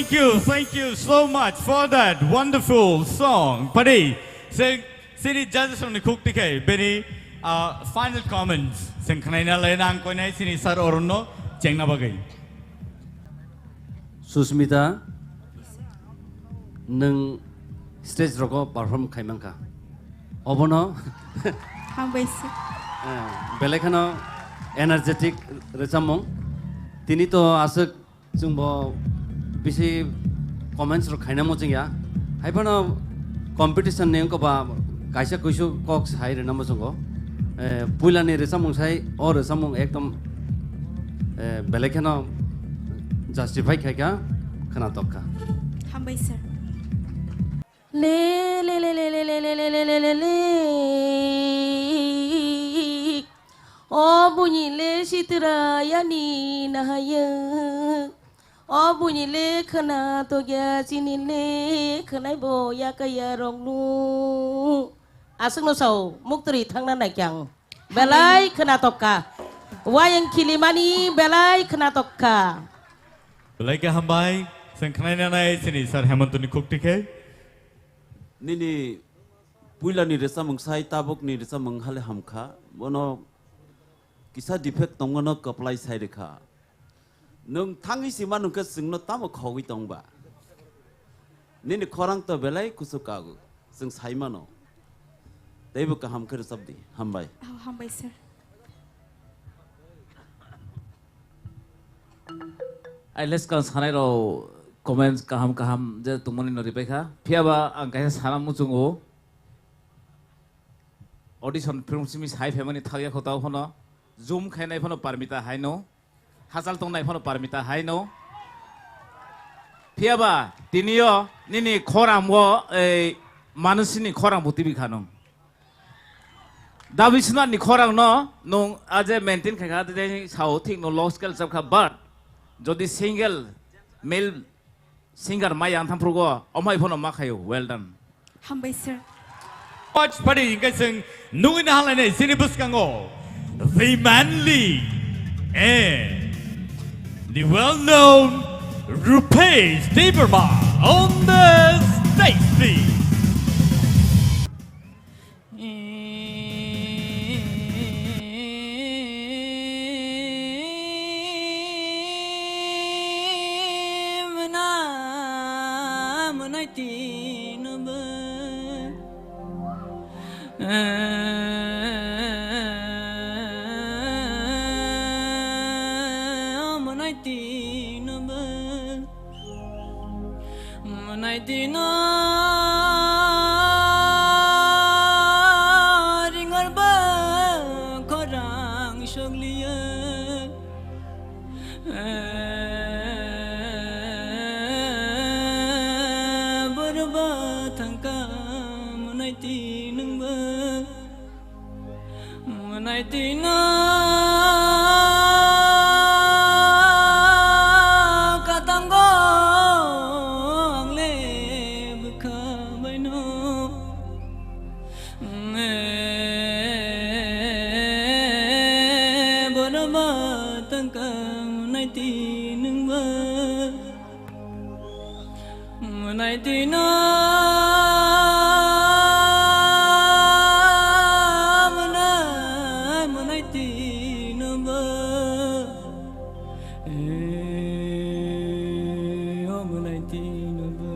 Thank you, thank you so much for that wonderful song. Padi, se, sini judges rokni khuk tikhe, bini, ah, final comments. Seng khnaina le nang koinai sini sir Arun no chengna bagwi. Susmita, nwng stage rogo perform khaimankha. Obono Hambai se. Eh, belai kheno energetic rwchapmung. Tini to aswk chwngbo bisi comments rok khaina muchungya. Haiphano competition ni wngkha ba kaisa kuisu kok sai rwna muchungo. Eh, puilani rwchapmung sai, o rwchapmung ekdom, eh, belai kheno justify khaikha, khwnatok kha. Hambai sir. Le, le, le, le. O buini le sitra yani nahaya. O buini le khwna tokya chini le khwnai bo yakaya roknu. Aswkno sao muktri thangna naikyang. Belai khwnatok kha. Wayang khilimani belai khwnatok kha. Belai khe hambai. Seng khnaina nai sini sir Hemantoni khuk tikhe. Nini puilani rwchapmung sai tabukni rwchapmung hale hamkha. Bono kisa defect tongmano kwplai sai rwkha. Nwng thangwi sima nwngkhe chwngno tamo khogwi tongba? Nini khorang to belai kuchuk kago, chwng sai mano. Teibo kaham khe rwchapdi. Hambai. Oh, hambai sir. Ai leskang sanai rok comments kaham kaham je tongmani no ripai kha. Phiya ba ang kaisa sana muchungo. Audition film simi sai phaimani thakya kho tao phano. Zoom khainai phano Parmita haino. Hachal tongnai phano Parmita haino. Phiya ba tiniyo nini khorang o ei manusini khorang bo tibi kha nung. Dabi sunat ni khorang no nung aje maintain khai kha, tei sao thik no low scale chap kha, but jodi single male singer mai yang thamprugo, omai phono ma khayo. Well done. Hambai sir. Watch party, hingke chwng nugwi nahalai sini bwskango the manly and the well-known Rupesh Debbarma on the stage, please. Mwnai tino ringor ba khorang sokliya. Borba thangka mwnai tinungba. Mwnai tino katango angle bwkha baino. Borba tangka mwnai tinungba. Mwnai tino mwnai, mwnai tino ba. Eh, o mwnai tino ba.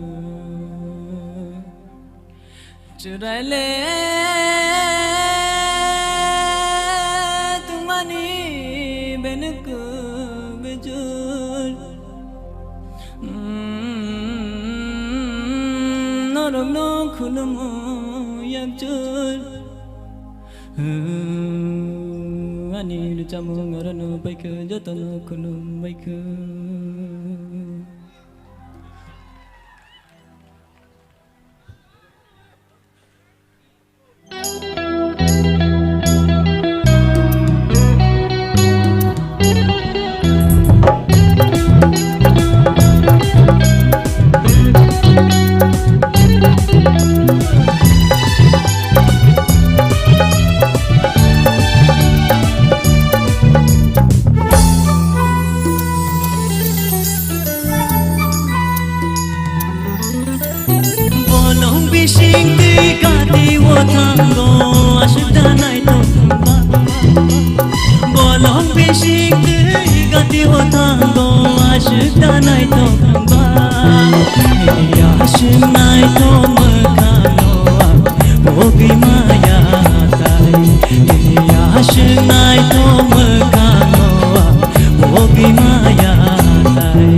Chwraile tungmani benuku bejul. Mm, norokno khulumo yakjul. Hmm, ani rwchapmung arano paikha, jotono khulum baikha. Twi gati o thango aswk da naithok ba. Bolong bising twi gati o thango aswk da naithok ba. Nini aswk naithok mwkhang o ang pogwi maya tai. Nini aswk naithok mwkhang o ang pogwi maya tai.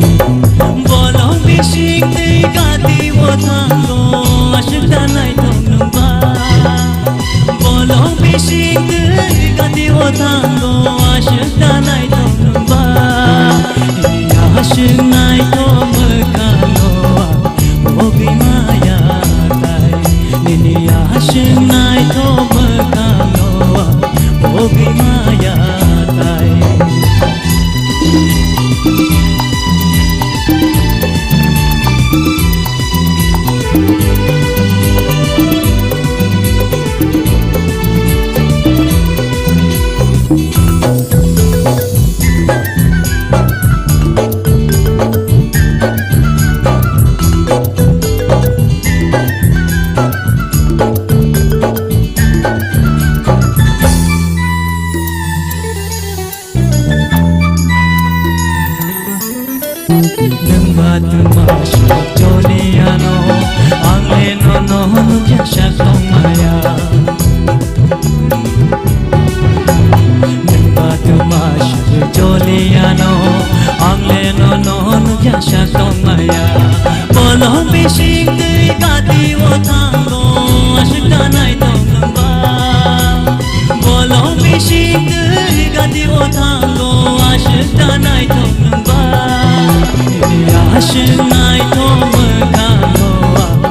Bolong bising twi gati o thango aswk da naithok nung ba. Bolong bising twi gati o thango aswk da naithok nung ba. Nini aswk naithok mwkhang o ang pogwi maya tai. Nini aswk naithok mwkhang o ang pogwi maya tai. Nwng ba twma swk choli ano, ang le nono nukya sak tongmaya. Nwng ba twma swk choli ano, ang le nono nukya sak tongmaya. Bolong bising twi gati o thango aswk da naithok nung ba. Bolong bising twi gati o thango aswk da naithok nung ba. Nini aswk naithok mwkhang o ang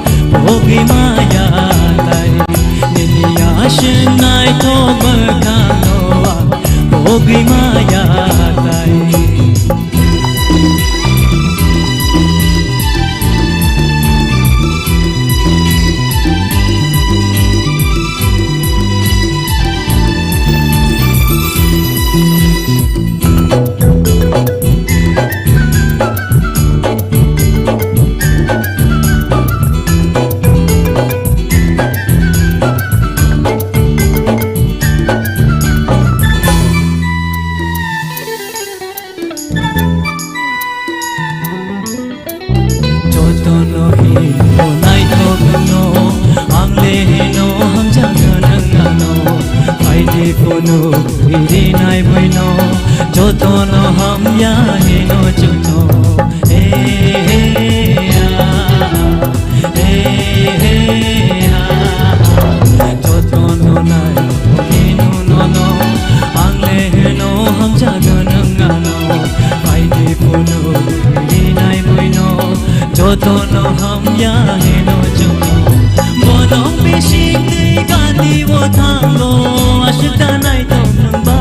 pogwi maya tai. Nini aswk naithok mwkhang o ang pogwi maya tai. Jotono hino naithokno, ang le hino hamjakna nang ano. Phaidi phunu iri nai buino, jotono hamya hino chukno. He, he, he, ah. He, he, ha, ha. Jotono nai hino nono, ang le hino hamjakna nang ano. Phaidi phunu iri nai buino, jotono hamya hino chukno. Bolong bising twi gati o thango aswk da naithok nung ba.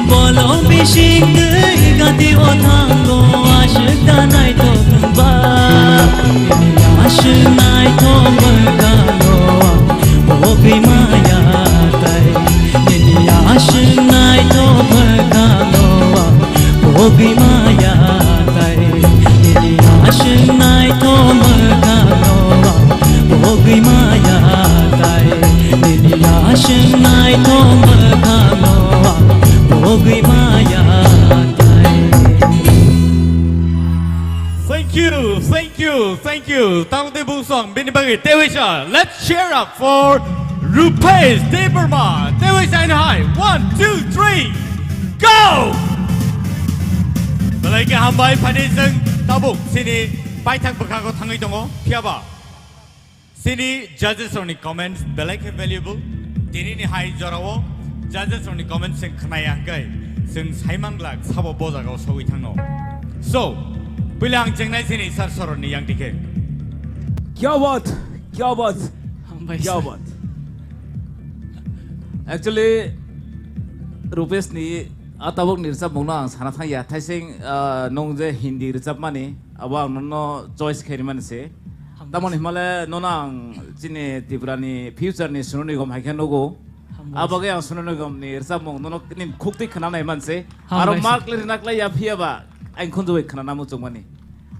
Bolong bising twi gati o thango aswk da naithok nung ba. Nini aswk naithok mwkhang o ang pogwi maya tai. Nini aswk naithok mwkhang o ang pogwi maya tai. Nini aswk naithok mwkhang o ang pogwi maya tai. Nini aswk naithok mwkhang o ang pogwi maya tai. Thank you, thank you, thank you. Tang de bung song, bini bagwi tewisa. Let's cheer up for Rupesh Debbarma. Tewisa in high. One, two, three, go! Belai khe hambai, phani chwng tabuk chini paithak bwkhago thangwi tongo. Phiyaba chini judges rokni comments belai khe valuable. Tinini hai jorao judges rokni comments chwng khnaya hwnkhe chwng saimang glak sabo bo jagao sogwi thangno. So, puila ang chengnai chini sir soroni yang dikhe. Kya baat, kya baat, Hambai kya sir. Baat. Actually, Rupesh ni a tabuk ni rwchapmung no ang sana thangya. Thaising, ah, nwng je Hindi rwchapmani, abo ang nono choice khaimani se. Hambai. Tamoni himale nono ang chini Tripura ni future ni Sonu Nigam hai khe nugo. Hambai. Abo khe ang Sonu Nigam ni rwchapmung nono nini khuk twi khna nai man se. Hambai. Aro sir. Mark le rina klai ya phiya ba ang khunju bai khna namu chukmani.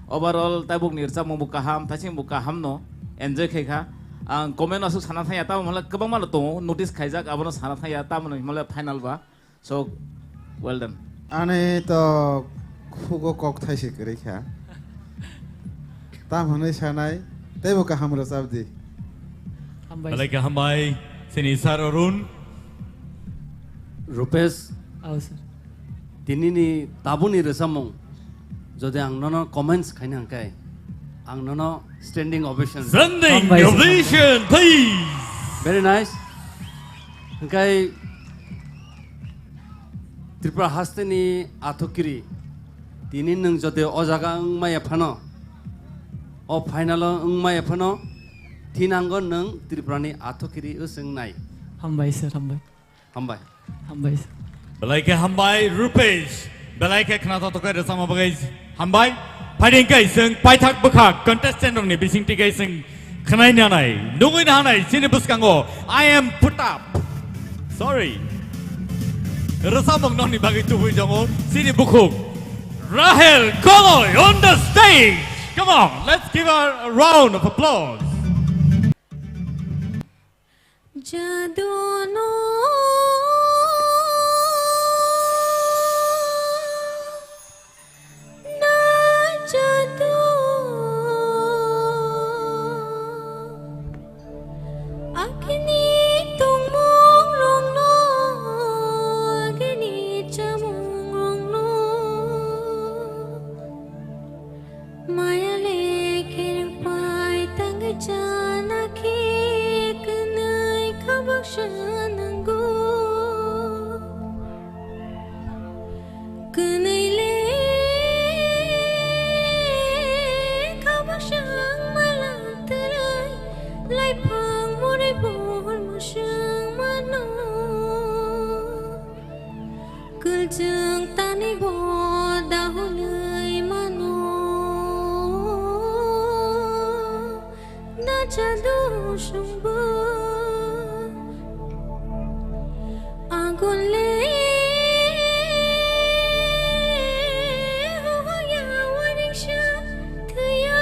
Overall tabuk ni rwchapmung bo kaham, thaising bo kaham no enjoy khai kha. Ang comment aswk sana thangya, tamo hwnle kwbangma no tongo, notice khaijak, abono sana thangya, tamo hwnle final ba. So, well done. Ani to khugo kok thaise kwrwi kha. Tam hwnwi sanai, teibo kaham rwchap di. Hambai. Belai khe hambai, chini Sir Arun. Rupesh, oh, sir. Tinini tabuni rwchapmung, jodi ang nono comments khaina hwnkhe, ang nono standing ovation. Standing Hambai, sir. Ovation, please. Very nice. Hwnkhe Tripura hasteni athukiri, tini nwng jodi o jaga wngmaya phano, o final o wngmaya phano, thinango nwng Tripurani athukiri wswngnai. Hambai, sir, hambai. Hambai. Hambai, sir. Belai khe hambai, Rupesh. Belai khe khna toktokai rwchapma bagwi hambai. Phaidi hwnkhe chwng paithak bwkha contestant rokni bisingtwi khe chwng khwnai nanai. Nugwi nanai chini bwskango I am put up. Sorry. Rwchapmung nokni bagwi tubui tongo chini bukhuk Rahel Koloi on the stage. Come on, let's give her a round of applause. Jadu no na jadu. Agini tongmung rokno, agini chamung rokno. Maya le khe rwngpai tangwi chana khe kwnwi khabak sa nango. Kwnwi le khabak sa wngma lang twrwi laiphang murui bor mwswng mano. Kwlchwng tani bo dahulwi mano, na chadu sungbo. Agun le hoya waringsa thwiya,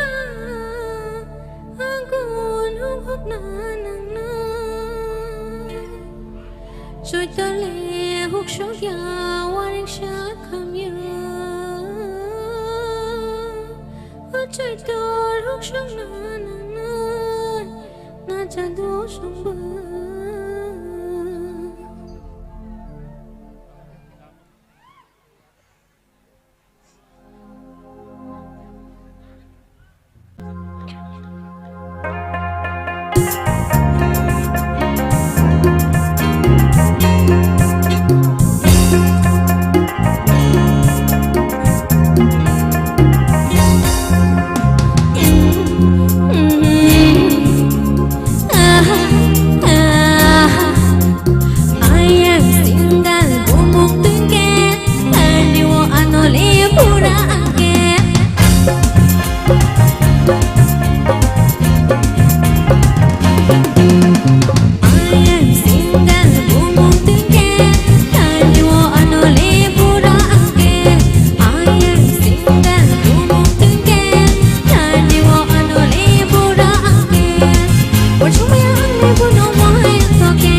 agun huk huk na nangna. Choitole huksokya waringsa khamya. O choitor huksokna nangnai, na jadu songba. I am single, bumung tungke, tani wo ano le pura angke. I am single, bumung tungke, tani wo ano le pura angke. I am single, bumung tungke, tani wo ano le pura angke. Por sumaya ang le buno mo hai toke.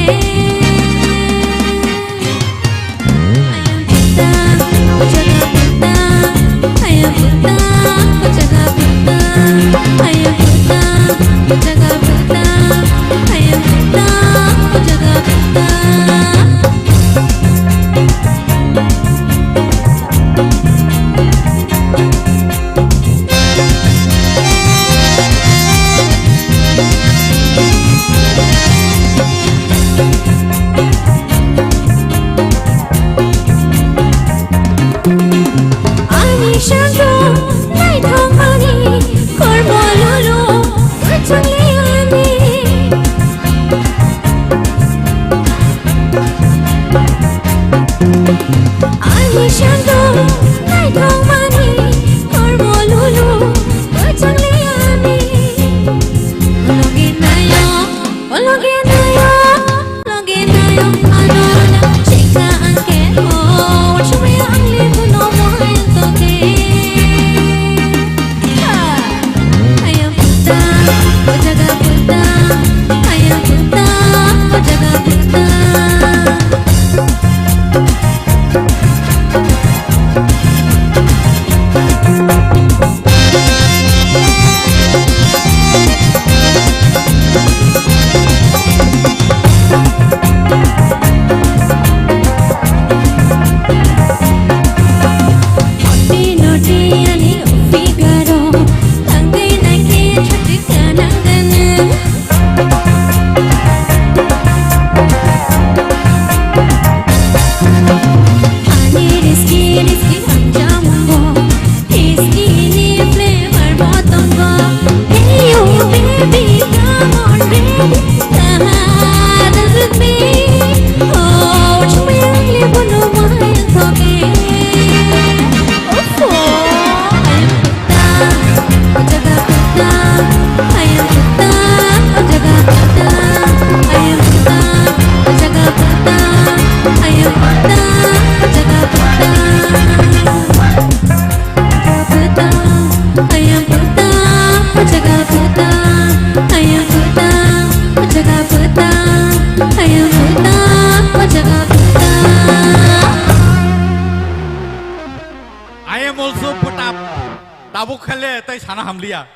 Ani sangko naithokmani kormo lolo kwchangli ani. Ani sangko naithokmani kormo lolo kwchangli ani. Logi nayo, logi nayo. Logi nayo ano ano chika angke ho, sumaya ang le buno mo hai toke. I am also put up. Tabuk khale tai sana hamliya.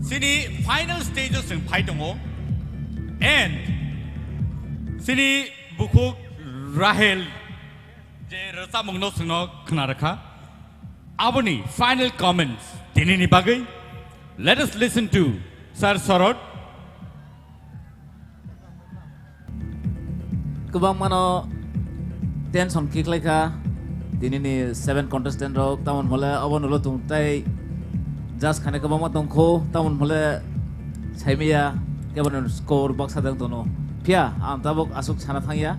Sini final stage o chwng phai tongo. And sini bukhuk Rahel je rwchapmungno chwngno khna rwkha. Aboni final comments tinini bagwi. Let us listen to Sir Sorot. Kwbangmano tension kiklai kha tinini seven contestant rok, tamoni hole obo nulo tung tei judge khane kwbangma tongkho, tamoni hole saimaya keboni score baksa dang tono. Phiya ang tabuk aswk sana thangya,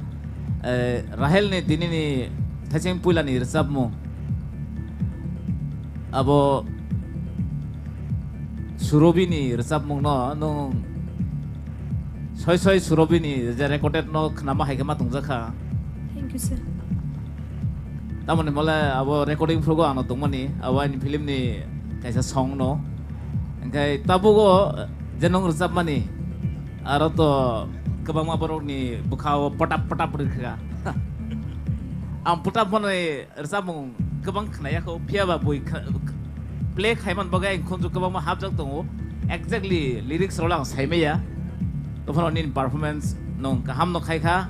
eh, Rahel ni tinini thaising puilani rwchapmung abo Surobini rwchapmungno nwng soi soi Surobini je recorded no khnama hai khe ma tongjakha. Thank you, sir. Tamoni mole abo recording phrugo ano tongmani, abo ani film ni kaisa song no. Hingkhe tabugo je nwng rwchapmani, aro to kwbangma borokni bwkhao potap potap rwkha. Ang potap manwi rwchapmung kwbang khnaya kho, phiya ba bui kha-, play khaiman bagwi ang khunju kwbangma hapjak tongo. Exactly lyrics rok ang saimaya. Tophano nini performance nung kaham no khai kha.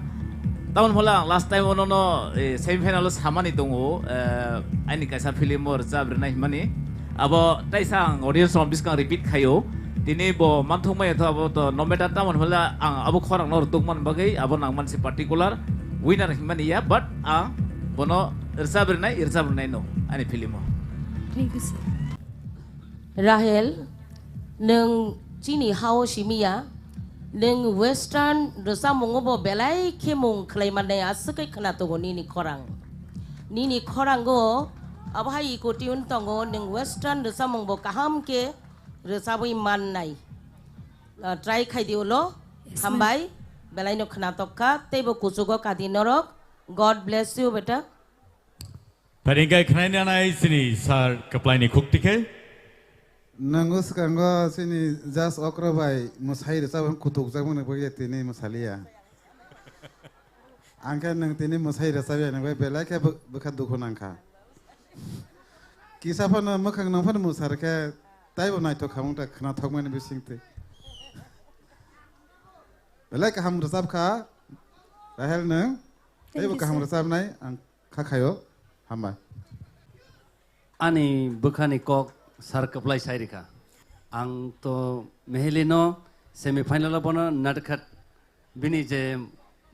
Tamoni hole ang last time ono no, eh, semi final o samani tongo, eh, aini kaisa film o rwchap rwnai himani. Abo taisa ang audience rok biskang repeat khaio. Tini bo manthok maya tho abo to no matter tamoni hole ang abo khorang no rwtuk man bagwi abo nang mansi particular winner himani ya, but ang bono rwchap rwnai, rwchap rwnai no ani film o. Thank you, sir. Rahel, nwng chini hao simi ya, nwng western rwchapmungo bo belai khe mung khlai mannai aswk khe khna tongo nini khorang. Nini khorango abo hai iko tune tongo, nwng western rwchapmung bo kaham khe rwchabwi mannai. Ah, try khai di ulo. Yes, ma'am. Hambai, belai no khna tok kha, tei bo kuchugo kadi norok. God bless you, beta. Pharingkai khnaina nai chini sir kwplaini khukti khe. Nango swkango chini judge okra bai mwsai rwchapmani kutukjakmani bagwi tini mwsaliya. Ang khe nwng tini mwsai rwchapya hinwi belai khe bw-, bwkha dukhu nangkha. Kisa phano mwkhang nang phano mwsar khe taibo naithok khamung ta khnathokmani bisingtwi. Belai kaham rwchapkha, Rahel nwng. Thank you, sir. Teibo kaham rwchapnai ang kha khaio. Hambai. Ani bwkhani kok sir kwplai sai rikha. Ang to Mehelino semi final o bono natkhat bini je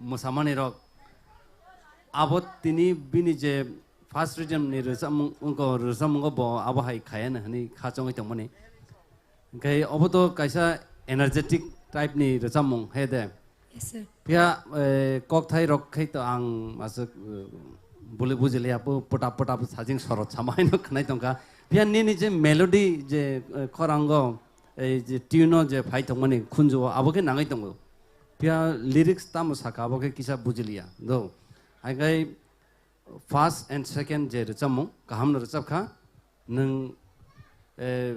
mwsamani rok abo tini bini je first region ni rwchapmung, wngkha rwchapmungo bo abo hai khaya hwnwi kha chongwi tongmani. Hingkhe obo to kaisa energetic type ni rwchapmung, he de? Yes, sir. Phiya, eh, kokthai rok khai to ang aswk, eh, buli bujiliya, bo pwtap pwtap sajing sorot sama haino khnai tongkha. Phiya nini je melody je, eh, khorango, ei je tune o je phai tongmani khunju o, abo khe nangwi tongo. Phiya lyrics tamo saka, abo khe kisa bujiliya do. Haikhai first and second je rwchapmung, kaham no rwchapkha. Nwng, eh,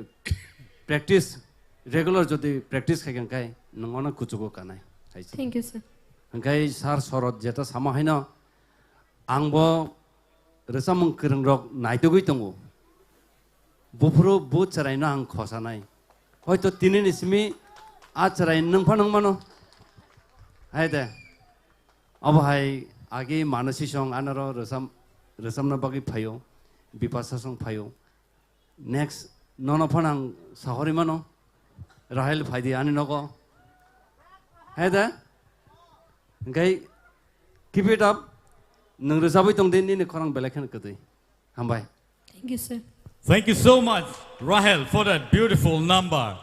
practice, regular jodi practice khai khe, hwnkhe nwng ono kuchugo kanai, hai se. Thank you, sir. Hwnkhe sir Sorot jeta sama haino, ang bo rwchapmung kwrwng rok naitugwi tongo. Buphuru bu chwraino ang khosanai. Hoito tini ni simi a chwrai nwng phano wng mano. Hai de. Obo hai agi Manasi song anoro rwchap, rwchapna bagwi phaio, Bipasa song phaio. Next, nono phano ang sahori mano, Rahel phaidi ani nogo. Hai da? Hingkhe, keep it up. Nwng rwchapwi tong di, nini khorang belai kheno kwtwi. Hambai. Thank you, sir. Thank you so much, Rahel, for that beautiful number.